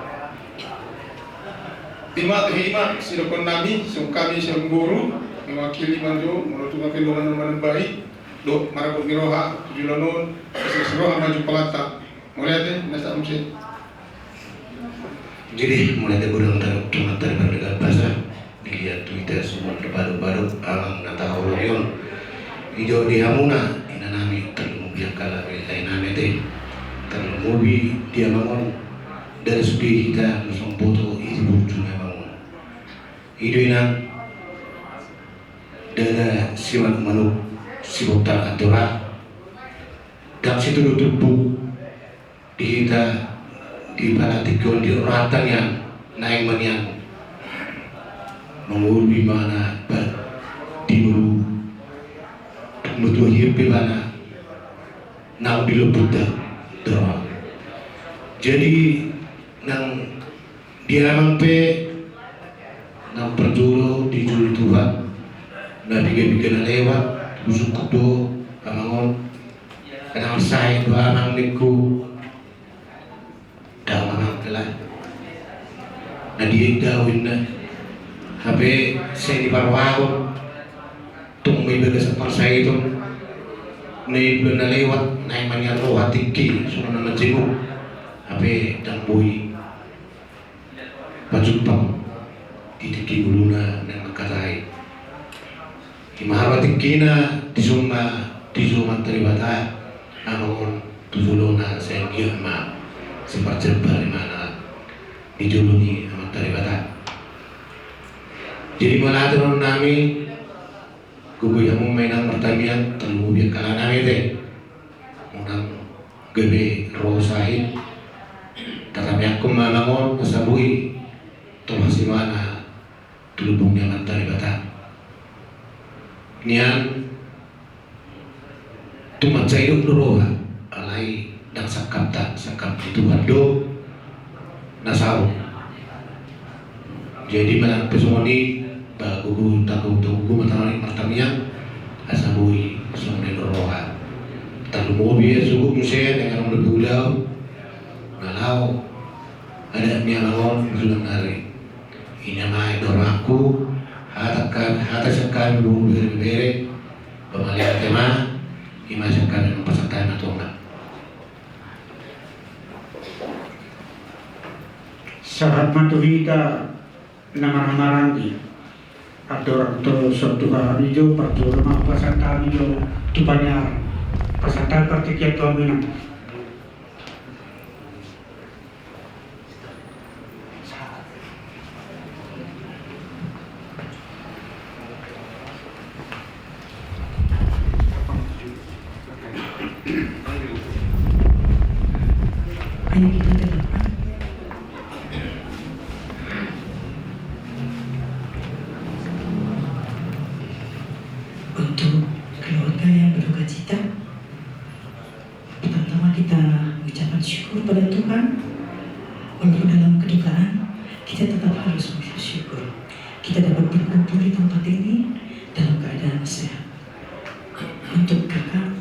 ima, ima sidohonon nami, songon hami songon boru, mewakili ma jo, molo tung pe dongan na manambai, do marabot ni roha tu joloan on, asa siroha maju pangkatna. Mauliate, na sahat muse. Jadi, mauliate godang tu Amanta na mardenggan basa, dilehon tu hita songon na padopadopan amang na tahaholongi on. Dijou di hamuna, inanami, tarlumobi angka lae nami ate. Tarlumobi di amang on, ndada sude hita na so mamboto ise burju ni amang on. I do inang, ndada simanuk-manuk, sibontar andora, ndang situdu tubu di hita, di pala tingki on di rohanta nian, naeng ma nian mangolu ibana, ba, di ngolu, tung matua hian pe ibana naung di lombuta do. Jadi nang di amang pe naung parjolo dijou Tuhan, na piga-piga na lewat, husungkun do amang on. Kadang sai do amang ningku, dao amang pe lae. Na dia dao inna. Hape sai diparrohahon. Tung ma i bagasan parsahit on. Na i bulan na lewat, naeng ma nian roha tingki, songon na manjenguk. Hape ndang boi pajumpang di tingki ngoluna naeng mangkatai. Ima haroa tingkina, dison ma dijou Amanta Debata amang on tu jolona, sai anggiat ma siparjambar ibana di jolo ni Amanta Debata. Jadi mauliate dohonon nami, gogo i hamu ma inang martamiang, tarlumobi angka lae nami ate. Unang gabe ro sahit, tatamiangkon ma amang on asa boi tolhas ibana tu lubung ni Amanta Debata. Nian tung mansai didok do roha, alai ndang sangkapta, sangkap ni Tuhan do na saut. Jadi manang pe songon i, ba gogo, tagogo ma tagogo ma tagogo martamiang, asa boi songon na nidok roha. Tarlumobi ate, suhut muse, denggan on dope ulaon na laho adat ni amang on di sulang ni ari. I ma i dohononku, hata angka, hata sian hami boru, bere, bebere, ba mauliate ma, ima sian hami, pasahat hami ma tu amang. Sahat ma tu hita na marhahamaranggi. Andorang torus on tu hami jo, parjolo ma pasahat hami jo tu paniar. Pasahat hami partingkian tu hamu inang. Ayo kita ke depan. Untuk keluarga yang berduka cita, pertama-tama kita mengucapkan syukur pada Tuhan. Walaupun dalam kedukaan, kita tetap harus bersyukur. Kita dapat berkumpul di tempat ini dalam keadaan sehat. Untuk kakak,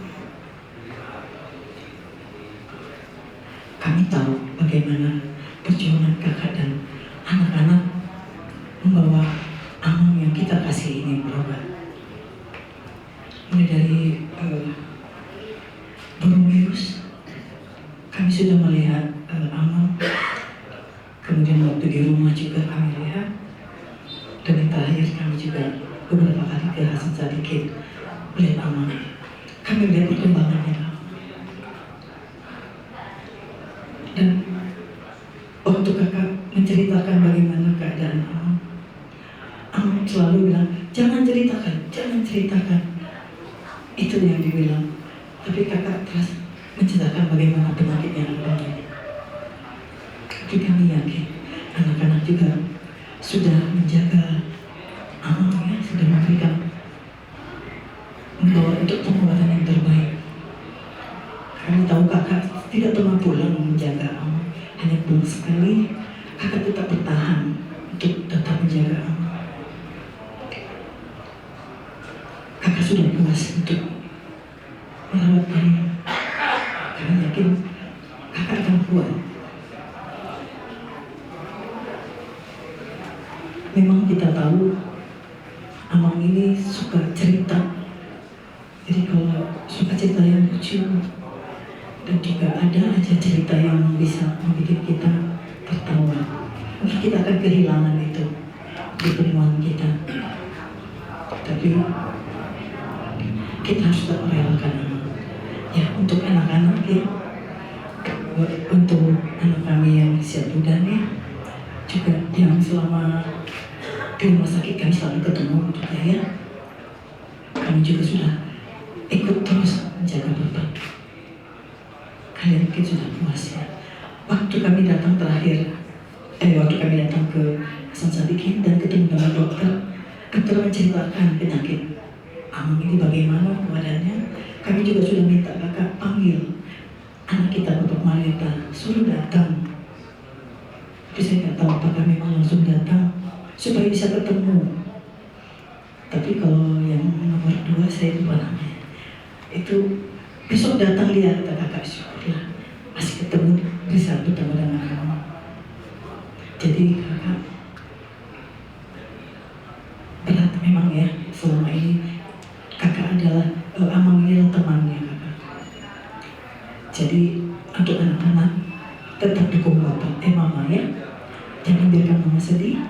kami tahu bagaimana perjuangan kakak dan anak-anak membawa amang yang kita kasih ini berobat. Mulai dari, eh, Borneo, kami sudah melihat, eh, amang. Kemudian waktu di rumah juga kami lihat. Dan yang terakhir kami juga beberapa kali ke Hasan Sadikin melihat amang. Kami lihat perkembangannya. Dan waktu kakak menceritakan bagaimana keadaan amang, amang selalu bilang, "Jangan ceritakan, jangan ceritakan." Itu yang dibilang. Tapi kakak terus menceritakan bagaimana penyakitnya amang ini. Tapi kami yakin anak-anak juga sudah menjaga amang, ya, sudah memberikan, membawa untuk pengobatan yang terbaik. Kami tahu kakak tidak pernah pulang menjaga amang, hanya pulang sekali. Kakak tetap bertahan untuk tetap menjaga amang. untuk merawat Amang. Kami yakin Kakak akan kuat. Memang kita tahu Amang ini suka cerita. Jadi kalau suka cerita yang lucu dan juga ada aja cerita yang bisa membuat kita tertawa, mungkin kita akan kehilangan itu di pertemuan kita. Tapi kita harus tetap merelakan Amang. Ya, untuk anak-anak ya, untuk anak kami yang usia muda nih, juga yang selama di rumah sakit kami selalu ketemu juga ya. Kami juga sudah ikut terus menjaga Bapak. Kalian mungkin sudah puas ya. Waktu kami datang terakhir, eh, waktu kami datang ke Hasan Sadikin dan ketemu dengan dokter, dokter menceritakan penyakit Amang ini bagaimana keadaannya. Kami juga sudah minta Kakak panggil anak kita, Bapak Marieta, suruh datang. Tapi saya nggak tahu apakah memang langsung datang supaya bisa ketemu. Tapi kalau yang nomor dua, saya lupa namanya. Itu besok datang dia, kata Kakak, syukurlah. Masih ketemu, bisa bertemu dengan Amang. Jadi Kakak, berat memang ya, selama ini Kakak adalah, eh, Amang ini adalah temannya Kakak. Jadi untuk anak-anak, tetap dukung Bapak, eh, Mama ya. Jangan biarkan Mama sedih,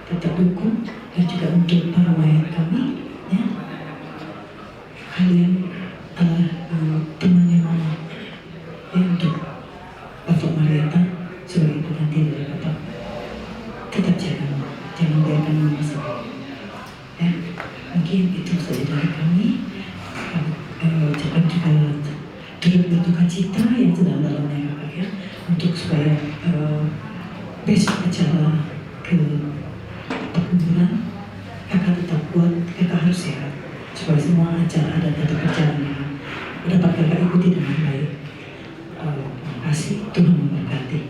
tetap dukung, dan juga untuk para mayat kami ya. Kalian adalah, eh, temannya Mama. Ya, untuk Bapak Marieta sebagai pengganti dari Bapak. Tetap jaga Mama, jangan biarkan Mama sedih. Ya, mungkin itu saja dari kami. Kami, eh, ucapkan juga turut berduka cita yang sedalam-dalamnya Kakak ya, untuk supaya, eh, besok acara ke pekuburan, Kakak tetap kuat, Kakak harus sehat supaya semua acara adat tetap berjalan dengan dapat Kakak ikuti dengan baik. Eh, terima kasih, Tuhan memberkati.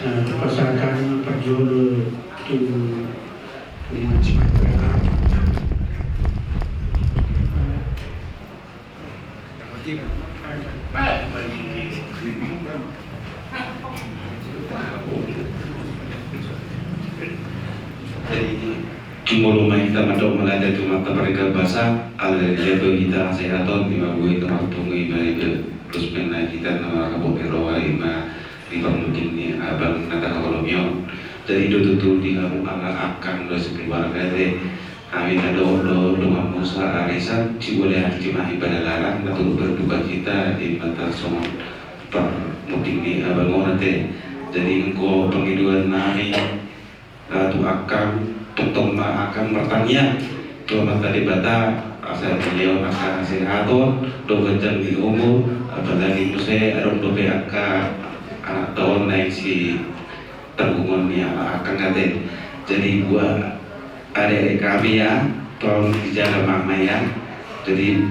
Eh, pasahat hami ma parjolo tu Tuhan Simarga. Jadi, jumolo ma hita mandok mauliate tu Amanta Pardenggan Basa, ala ni dia do hita hasehaton, di na boi tamarpungu i, baen pe dos pe na hita na marhabot ni roha i ma di parmudin ni abang na tahaholongi on. Jadi, do tutu di hamu ala angka do sekeluarga te, hami na dohot do dongan musa arisan, sibola hami Cimahi Padalarang, na turut berduka cita di mata songon parmudin ni abang on ate. Jadi, anggo pangidoan nami, eh, tu angka, tongtong ma angka martangiang tu Amanta Debata, asa dilehon angka hasehaton dohot ganjang ni umur, apalagi muse adong dope angka anakta on naeng si tanggungon ni angka ate. Jadi buat adik-adik kami ya, tolong dijaga mama ya. Jadi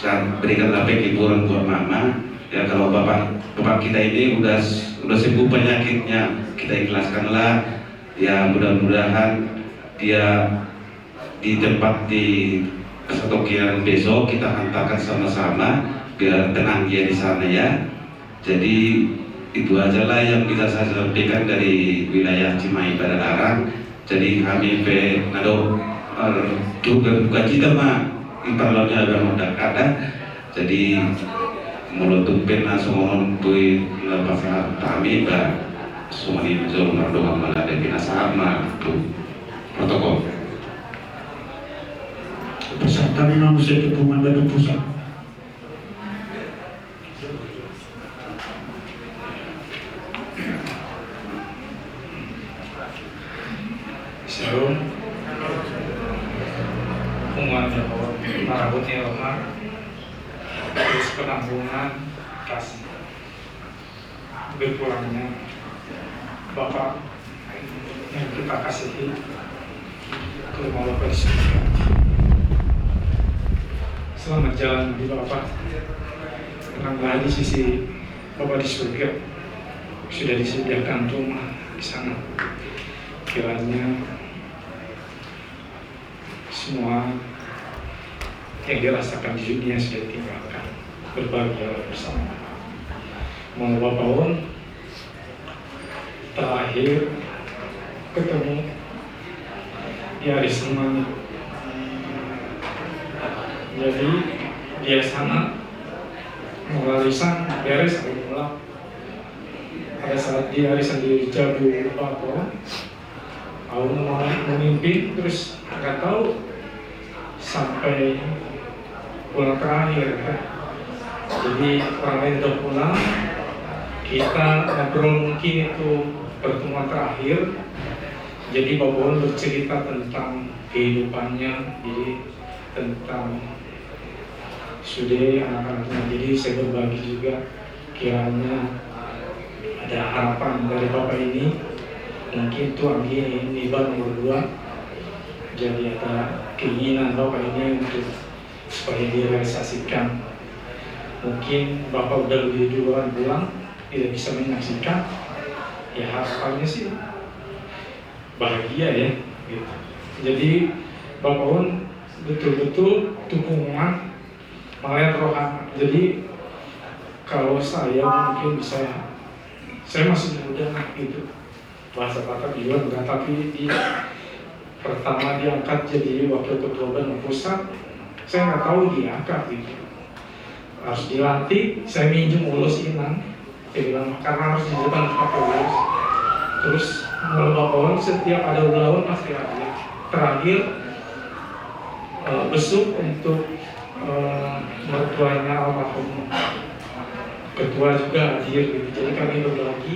sa-, berikanlah penghiburan buat mama. Ya, kalau bapak, bapak kita ini udah, udah sembuh penyakitnya, kita ikhlaskanlah. Ya, mudah-mudahan dia di tempat di Satongkinan besok kita hantarkan sama-sama, biar tenang dia di sana ya. Jadi itu ajalah yang bisa saya sampaikan dari wilayah Cimahi Padalarang. Jadi hami pe na dohot, eh, turut berduka cita ma di parlaon ni abang on, ndang ada. Jadi molo tung pe na songon on boi na pasahat hami, ba songon i ma jolo mardongan mauliate, pinasahat ma tu protokol. Pasahat hami ma muse tu Pemangku Pusat. Shalom. Punguan Dapot, parabot ni roha, terus penanggungan kasih. Berpulangnya Bapak yang kita kasihi ke rumah Bapak di surga. Selamat jalan bagi Bapak. Tenanglah di sisi Bapa di surga, sudah disediakan rumah di sana. Kiranya semua yang dirasakan di dunia sudah ditinggalkan. Berbahagialah bersama. Molo Bapa on terakhir ketemu di arisan Mani. Jadi biasana molo arisan beres, ahu mulak. Pada saat di arisan di jabu Bapa on, ahu memimpin, terus nggak tahu sampai pulang terakhir, kan. Jadi orang lain udah pulang, kita ngobrol, mungkin itu pertemuan terakhir. Jadi Bapa on bercerita tentang kehidupannya, jadi tentang sude anak-anaknya. Jadi saya berbagi juga, kiranya ada harapan dari Bapa ini, mungkin tu anggi niba nomor dua. Jadi ada keinginan Bapa ini untuk supaya direalisasikan. Mungkin Bapa udah lebih duluan pulang, tidak bisa menyaksikan. Ya, harapannya sih bahagia, ya, gitu. Jadi Bapa on betul-betul dukungan, mangaliat rohana. Jadi kalau saya mungkin bisa, saya masih muda, gitu. Bahasa Batak juga enggak, tapi di pertama diangkat jadi wakil ketua Bandung Pusat, saya nggak tahu diangkat gitu. Harus dilantik, saya minjem ulos inang. Saya bilang, "Karena harus di depan pakai ulos." Terus molo Bapa on setiap ada ulaon pasti hadir. Terakhir, eh, besuk untuk, eh, mertuanya almarhum ketua juga hadir gitu. Jadi kami berbagi.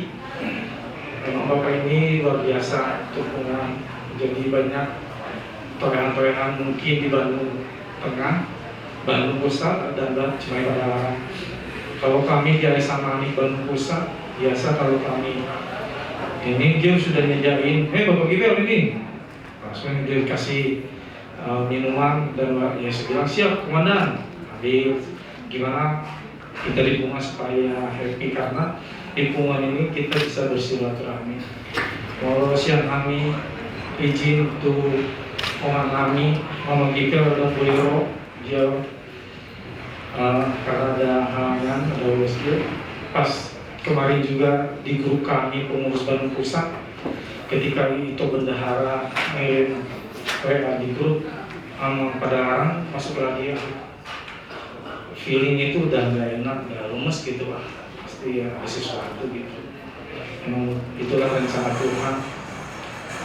Memang Bapak ini luar biasa dukungan. Jadi banyak torehan-torehan mungkin di Bandung Tengah, Bandung Pusat, dan Ba-, Cimahi Padalarang. Kalau kami di Arisan Manik Bandung Pusat, biasa kalau kami ini, dia sudah nyediain, "Hei, Bapak Gibel ini." Langsung dikasih, eh, minuman dan wa-, ya, saya bilang, "Siap, Komandan." Habis, gimana kita di Bunga supaya happy, karena di Bunga ini kita bisa bersilaturahmi. Molo sian hami izin tu omak nami, Mama Gibel dan Boyro, dia, eh, karena ada halangan, ada ulos dia. Pas kemarin juga di grup kami pengurus Bandung Pusat, ketika itu bendahara ngirim W A di grup, Amang Padalarang masuk lagi, ah, feeling itu udah nggak enak, udah lemes gitu, Pak. Pasti ya ada sesuatu gitu. Memang itulah rencana Tuhan,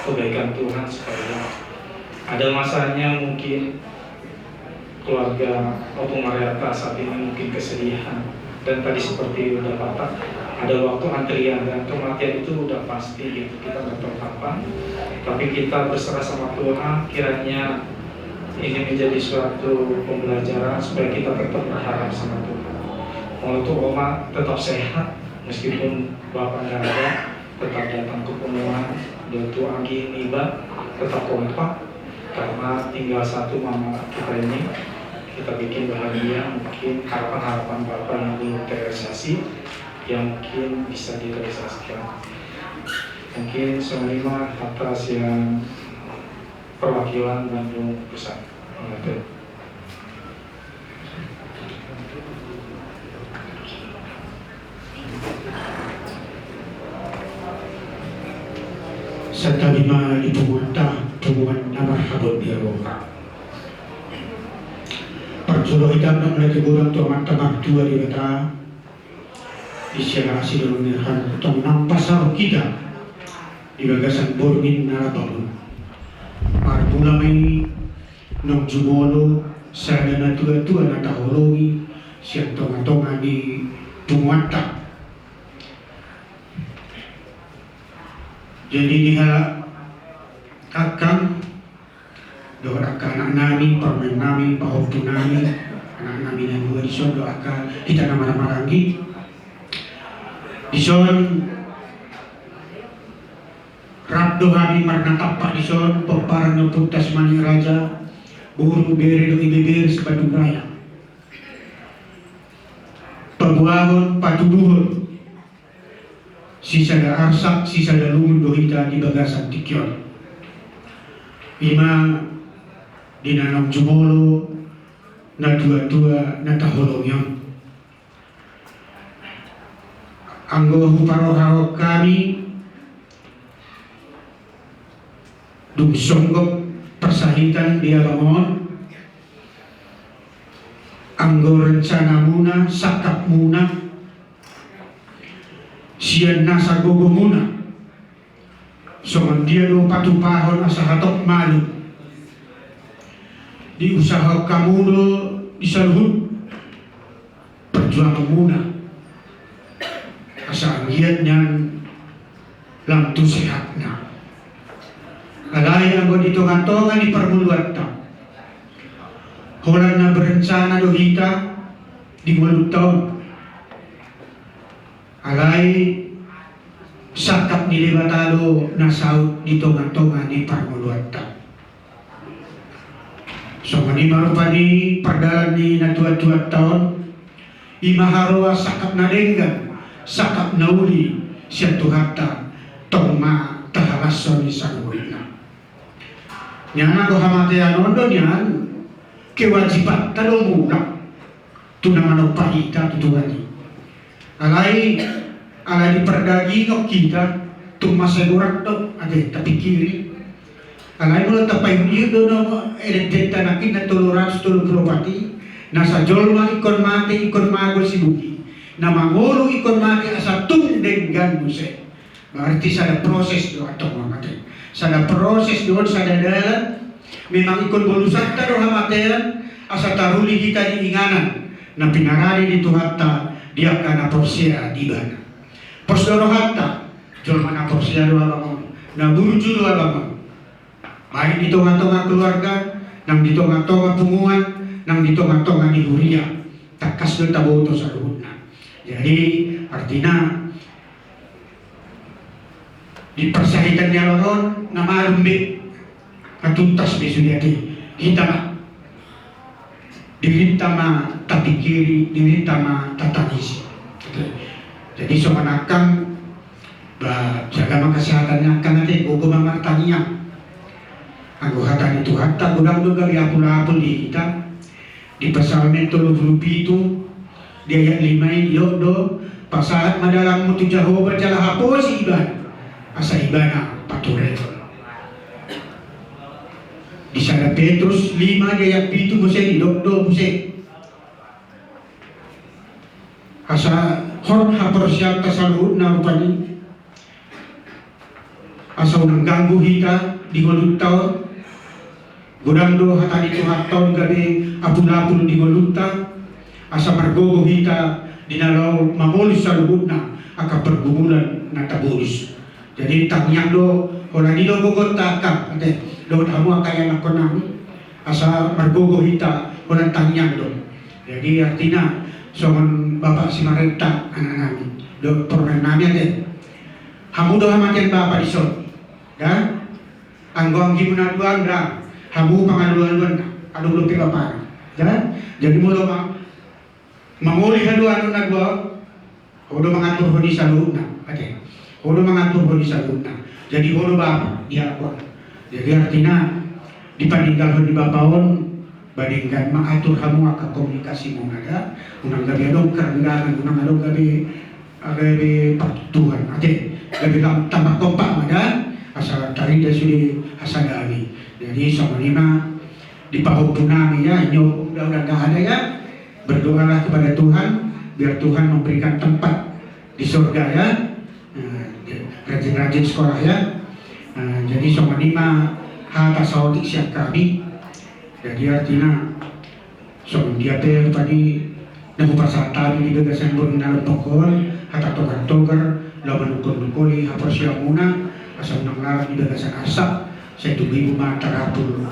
kebaikan Tuhan, supaya ada masanya mungkin keluarga Ompung Mariata saat ini mungkin kesedihan. Dan tadi seperti udah patah, ada waktu antrian dan kematian itu udah pasti gitu. Kita nggak tahu kapan, tapi kita berserah sama Tuhan. Kiranya ini menjadi suatu pembelajaran supaya kita tetap berharap sama Tuhan. Molo tu oma tetap sehat, meskipun bapak nggak ada, tetap datang ke Punguan, dan tu anggi niba tetap kompak, karena tinggal satu mama kita ini, kita bikin bahagia. Mungkin harapan-harapan bapak yang belum terrealisasi, yang mungkin bisa direalisasikan. Mungkin songon i ma hata sian perwakilan Bandung Pusat. Mauliate. Santabi ma di punguanta, punguan na marhabot di roha. Parjolo hita mandok mauliate godang tu Amanta Martua Debata, di siala asi dohot ni rohana tong naung pasaor hita di bagasan borngin na laho on. Parmula ma i naung jumolo sada natuatua na taholongi sian tongatonga ni punguanta. Jadi di halak angka dohot angka anak nami, parumaen nami, pahompu nami, anak nami na dua dison dohot angka hita na marhahamaranggi. Dison rap do hami marnatampak dison, pomparan ni Ompunta Simanjuntak Raja, boru, bere dohot ibebere se-Bandung Raya. Paboahon, patuduhon sisada arsak, sisada lungun do hita di bagasan tingki on. Ima di na naung jumolo natua-tua na taholongi on. Anggo huparohahon hami, dung songgop parsahitan di abang on, anggo rencanamuna, sangkapmuna, sian nasa gogomuna, songon dia do patupahon asa hatop malum, diusahaon hamu do di saluhut perjuanganmuna, asa anggiat nian lam tu sehatna. Alai anggo di tonga-tonga ni parngoluanta, holan na berencana do hita di ngolunta on. Alai sangkap ni Debata do na saut di tonga-tonga ni parngoluanta. Songon i ma rupani pardalan ni natua-tuanta on, ima haroa sangkap na denggan, sangkap na uli sian Tuhanta, tong ma tahalashon i saluhutna. Nian anggo hamatean on do nian kewajibanta do mulak tu na manompa hita tu Tuhan i. Alai ala di pardagingon hita, tung mansai borat do ate tapingkiri. Alai molo tapaihut-ihut do na eden-edenta nangkin na tolu ratus tolu pulu opat i, nasa jolma ingkon mate, ingkon magol sibugi, na mangolu ingkon mate asa tung denggan muse. Berarti sada proses do antong on ate. Sada proses do on, sada dalan. Memang ingkon bolusanta do hamatean asa taruli hita di inganan na pinarade ni Tuhanta di angka na porsea di Ibana. Pos do rohanta, jolma na porsea do abang on, na burju do abang on. Baik di tonga-tonga keluarga, nang di tonga-tonga punguan, nang di tonga-tonga ni huria. Tangkas do taboto saluhutna. Jadi artina di parsahitan ni abang on na malum be, na tuntas be sude ate. Hita ma, dirinta ma tapingkiri, dirinta ma tatangisi. Oke. Jadi songon angkang, ba, jaga ma kesehatan ni angkang ate, gogo ma martangiang. Anggo hata ni Tuhanta, godang do gabe apul-apul di hita. Di Psalmen tolu pulu pitu, di ayat lima i didok do, pasahat ma dalanmu tu Jahowa jala haposi Ibana, asa Ibana paturehon. Di sada Petrus lima di ayat pitu muse didok do muse, asa hot haporseaonta saluhutna rupani, asa unang ganggu hita di ngolunta on. Godang do hata ni Tuhanta on gabe apul-apul di ngolunta, asa margogo hita di na laho mamolus saluhutna angka pergumulan na tabolus. Jadi tangiang do, holan i do gogonta angka, ate, dohot hamu angka ianakhonnami, asa margogo hita holan tangiang do. Jadi artina songon Bapak Simarenta anaknami dohot porumaennami ate. Hamu do hamatean bapa dison, da? Anggo anggimuna dua on da, hamu pangalualuanna, adong dope bapana, da? Jadi molo ma-, mangoli haduan na dua on, ho do mangaturhon i saluhutna, ate. Ho do mangaturhon i saluhutna. Jadi ho do bapa di anak on. Jadi artina dipaninggalhon ni bapa on, ba denggan ma atur hamu angka komunikasimuna da, unang gabe adong kerenggangan, unang adong gabe, gabe partuktuhan ate, gabe lam-, tambah kompak ma da, asa tarida sude hasadaon i. Jadi songon i ma di pahompunami ya, ini udah, udah nggak ada ya. Berdoalah kepada Tuhan biar Tuhan memberikan tempat di surga ya. Nah, rajin-rajin sekolah ya. Nah, jadi songon i ma hata saotik sian hami. Jadi artina songon dia pe tadi na hupasahat hami di bagasan borngin na lompok on, hata togar-togar, laho manungkun-nungkoli haporseaonmuna, asa unang larang di bagasan arsak, sai tubu-ibu ma tarapul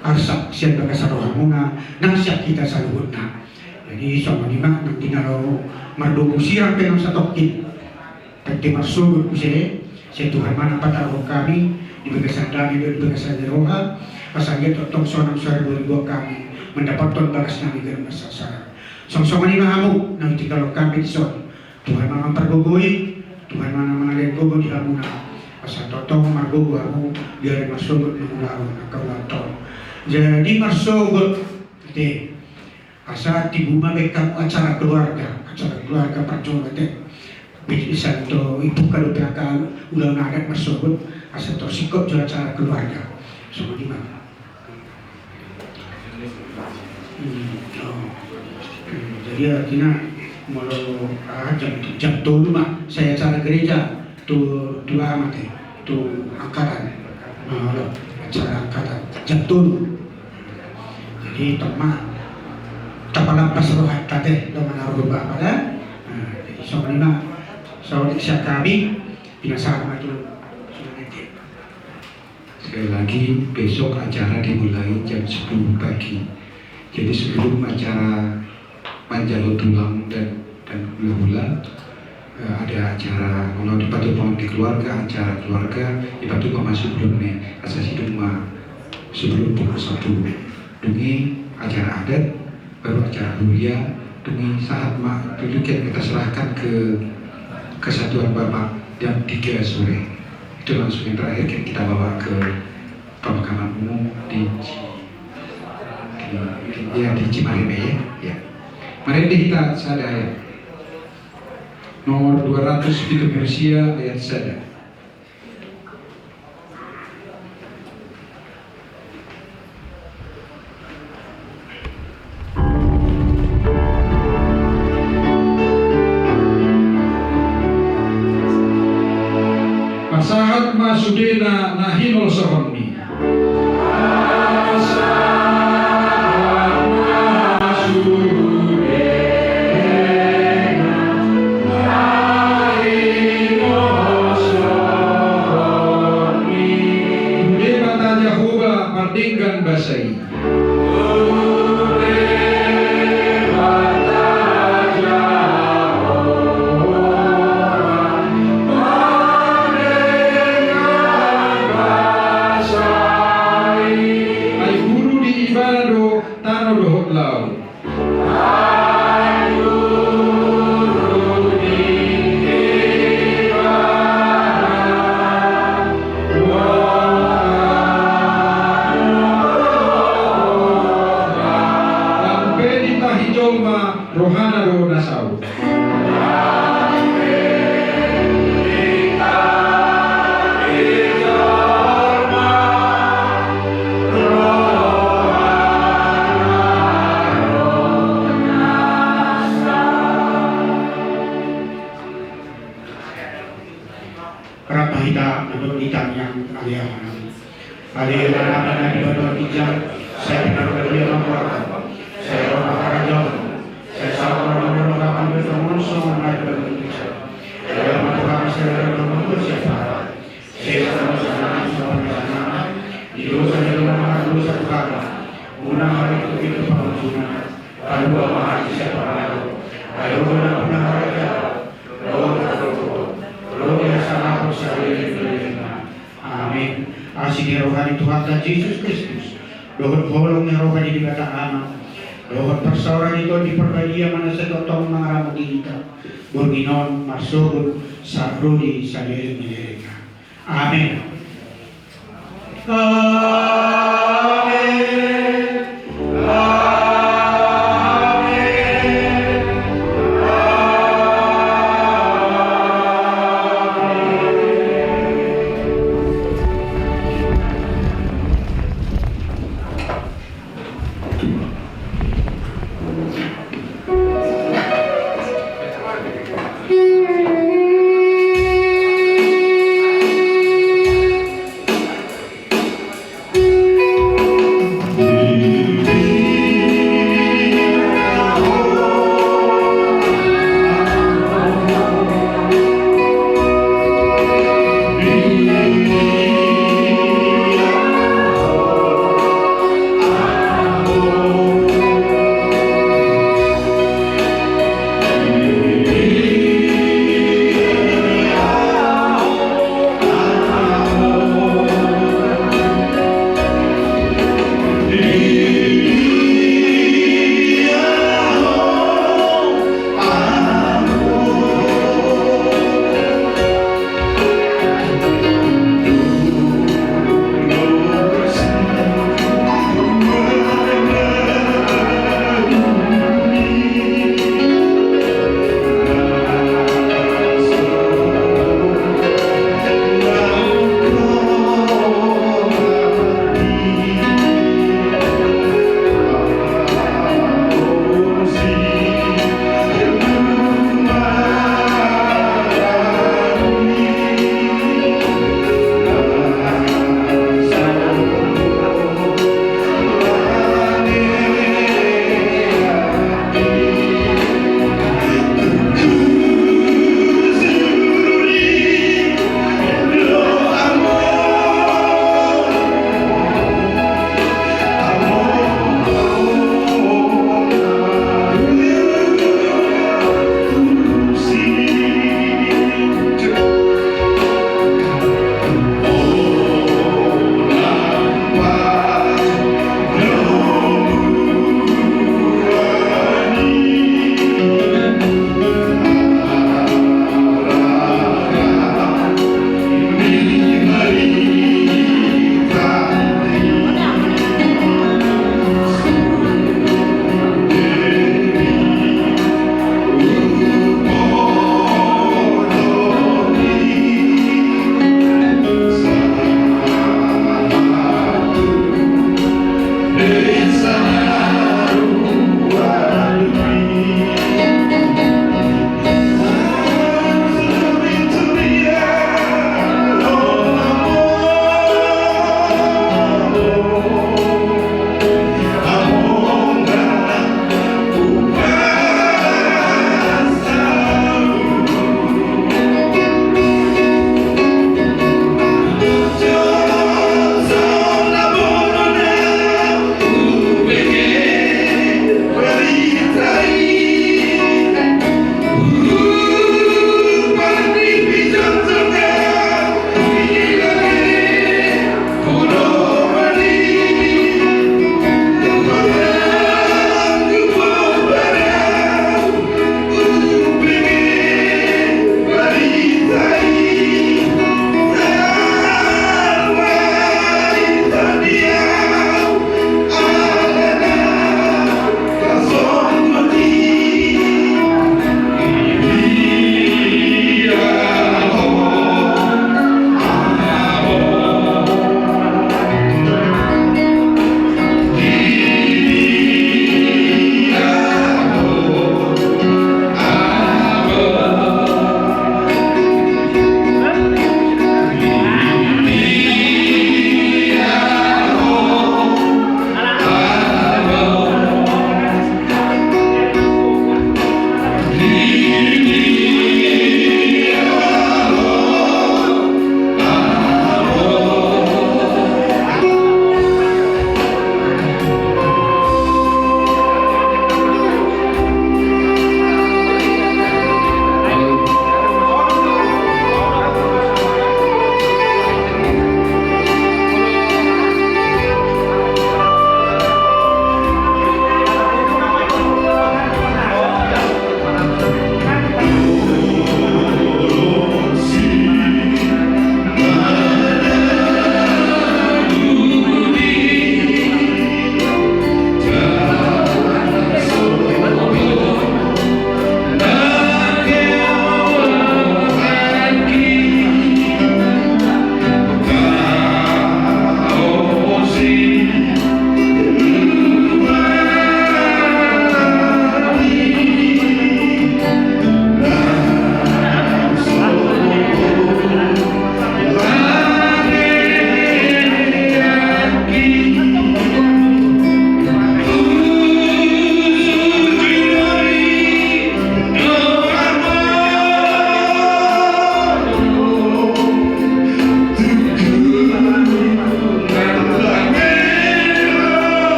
arsak sian bagasan rohamuna nang sian hita saluhutna. Jadi songon i ma nang di na laho mardomu sirang pe nang satongkin. Tangke marsogot muse, sai Tuhan ma na pataruhon hami di bagasan dame dohot di bagasan ni roha, asa anggiat tongtong sonang so ribo-riboan hami mandapothon bagas nami ganup marsasaran. Songon i ma hamu na hutinggalhon hami dison, Tuhan ma mampargogoi, Tuhan ma na mangalean gogo di hamuna, asa tongtong margogo hamu di ari marsogot mangulahon angka ulaonta on. Jadi marsogot, ate, asa tibu ma baen hamu acara keluarga, acara keluarga parjolo, ate. Bisa to dibuka dope angka ulaon adat marsogot, asa tor singkop jo acara keluarga. Songon i ma. Hmm, oh. Hmm, jadi artina molo, ah, jam, jam tolu ma sai acara gereja tu, tu aha, ate, tu angkatan. Ah, olo, acara angkatan jam tolu. Jadi tong ma tapalambas rohanta, ate, do manaruhon Bapa da. Nah, jadi songon i ma, songon i sian hami, pinasahat ma tu. Sekali lagi, besok acara dimulai jam sepuluh pagi. Jadi sebelum acara manjalo tulang dan, dan hula-hula, eh, ada acara, molo di patupaon ni keluarga, acara keluarga, di patupaon ma sebelum ni, asa sidung ma sebelum pukul satu. Dung i acara adat, baru acara huria, dung i sahat ma, duduk yang kita serahkan ke kesatuan Bapak jam tiga sore. Itu langsung yang terakhir kita, kita bawa ke pemakaman umum di Ci-, di, di, ya, di Cimareme, ya. Ya. Marende hita sada, ya. Nomor dua ratus pitu pulu sia, ayat sada. Pasahat ma sudena na hinolsohonmi. Debata Jahowa mardenggan basa i. Ai guru di ibana do tano dohot laut. Nang pe ditahi jolma rohana do na saut. Rap ma hita mandok di tangiang ale Ama nami. Ale Ama nami na di banua ginjang, sai pinarbadia ma goarmu, sai ro ma harajaonmu, sai saut ma lomo ni roham di banua on songon na di banua ginjang. Jalo ma tu hami sadari on harajaon nami siapara. Sesa ma hosana nami songon na hosana di dosa ni jolma na mardosa tu hami. Unang ma hami tupa tu pangunjunan. Palua ma hami sian pangago. Ai Ho do nampuna harajaon, dohot hagogoon, dohot hasangapon saleleng ni lelengna. Amen. Asi ni roha ni Tuhanta Jesus Kristus, dohot holong ni roha ni Debata Ama, dohot parsaoran ni Tondi Parbadia ma na sai tongtong mangaramoti hita, borngin on marsogot sahat ro di saleleng ni lelengna. Amen. Amen. Amen. Amen.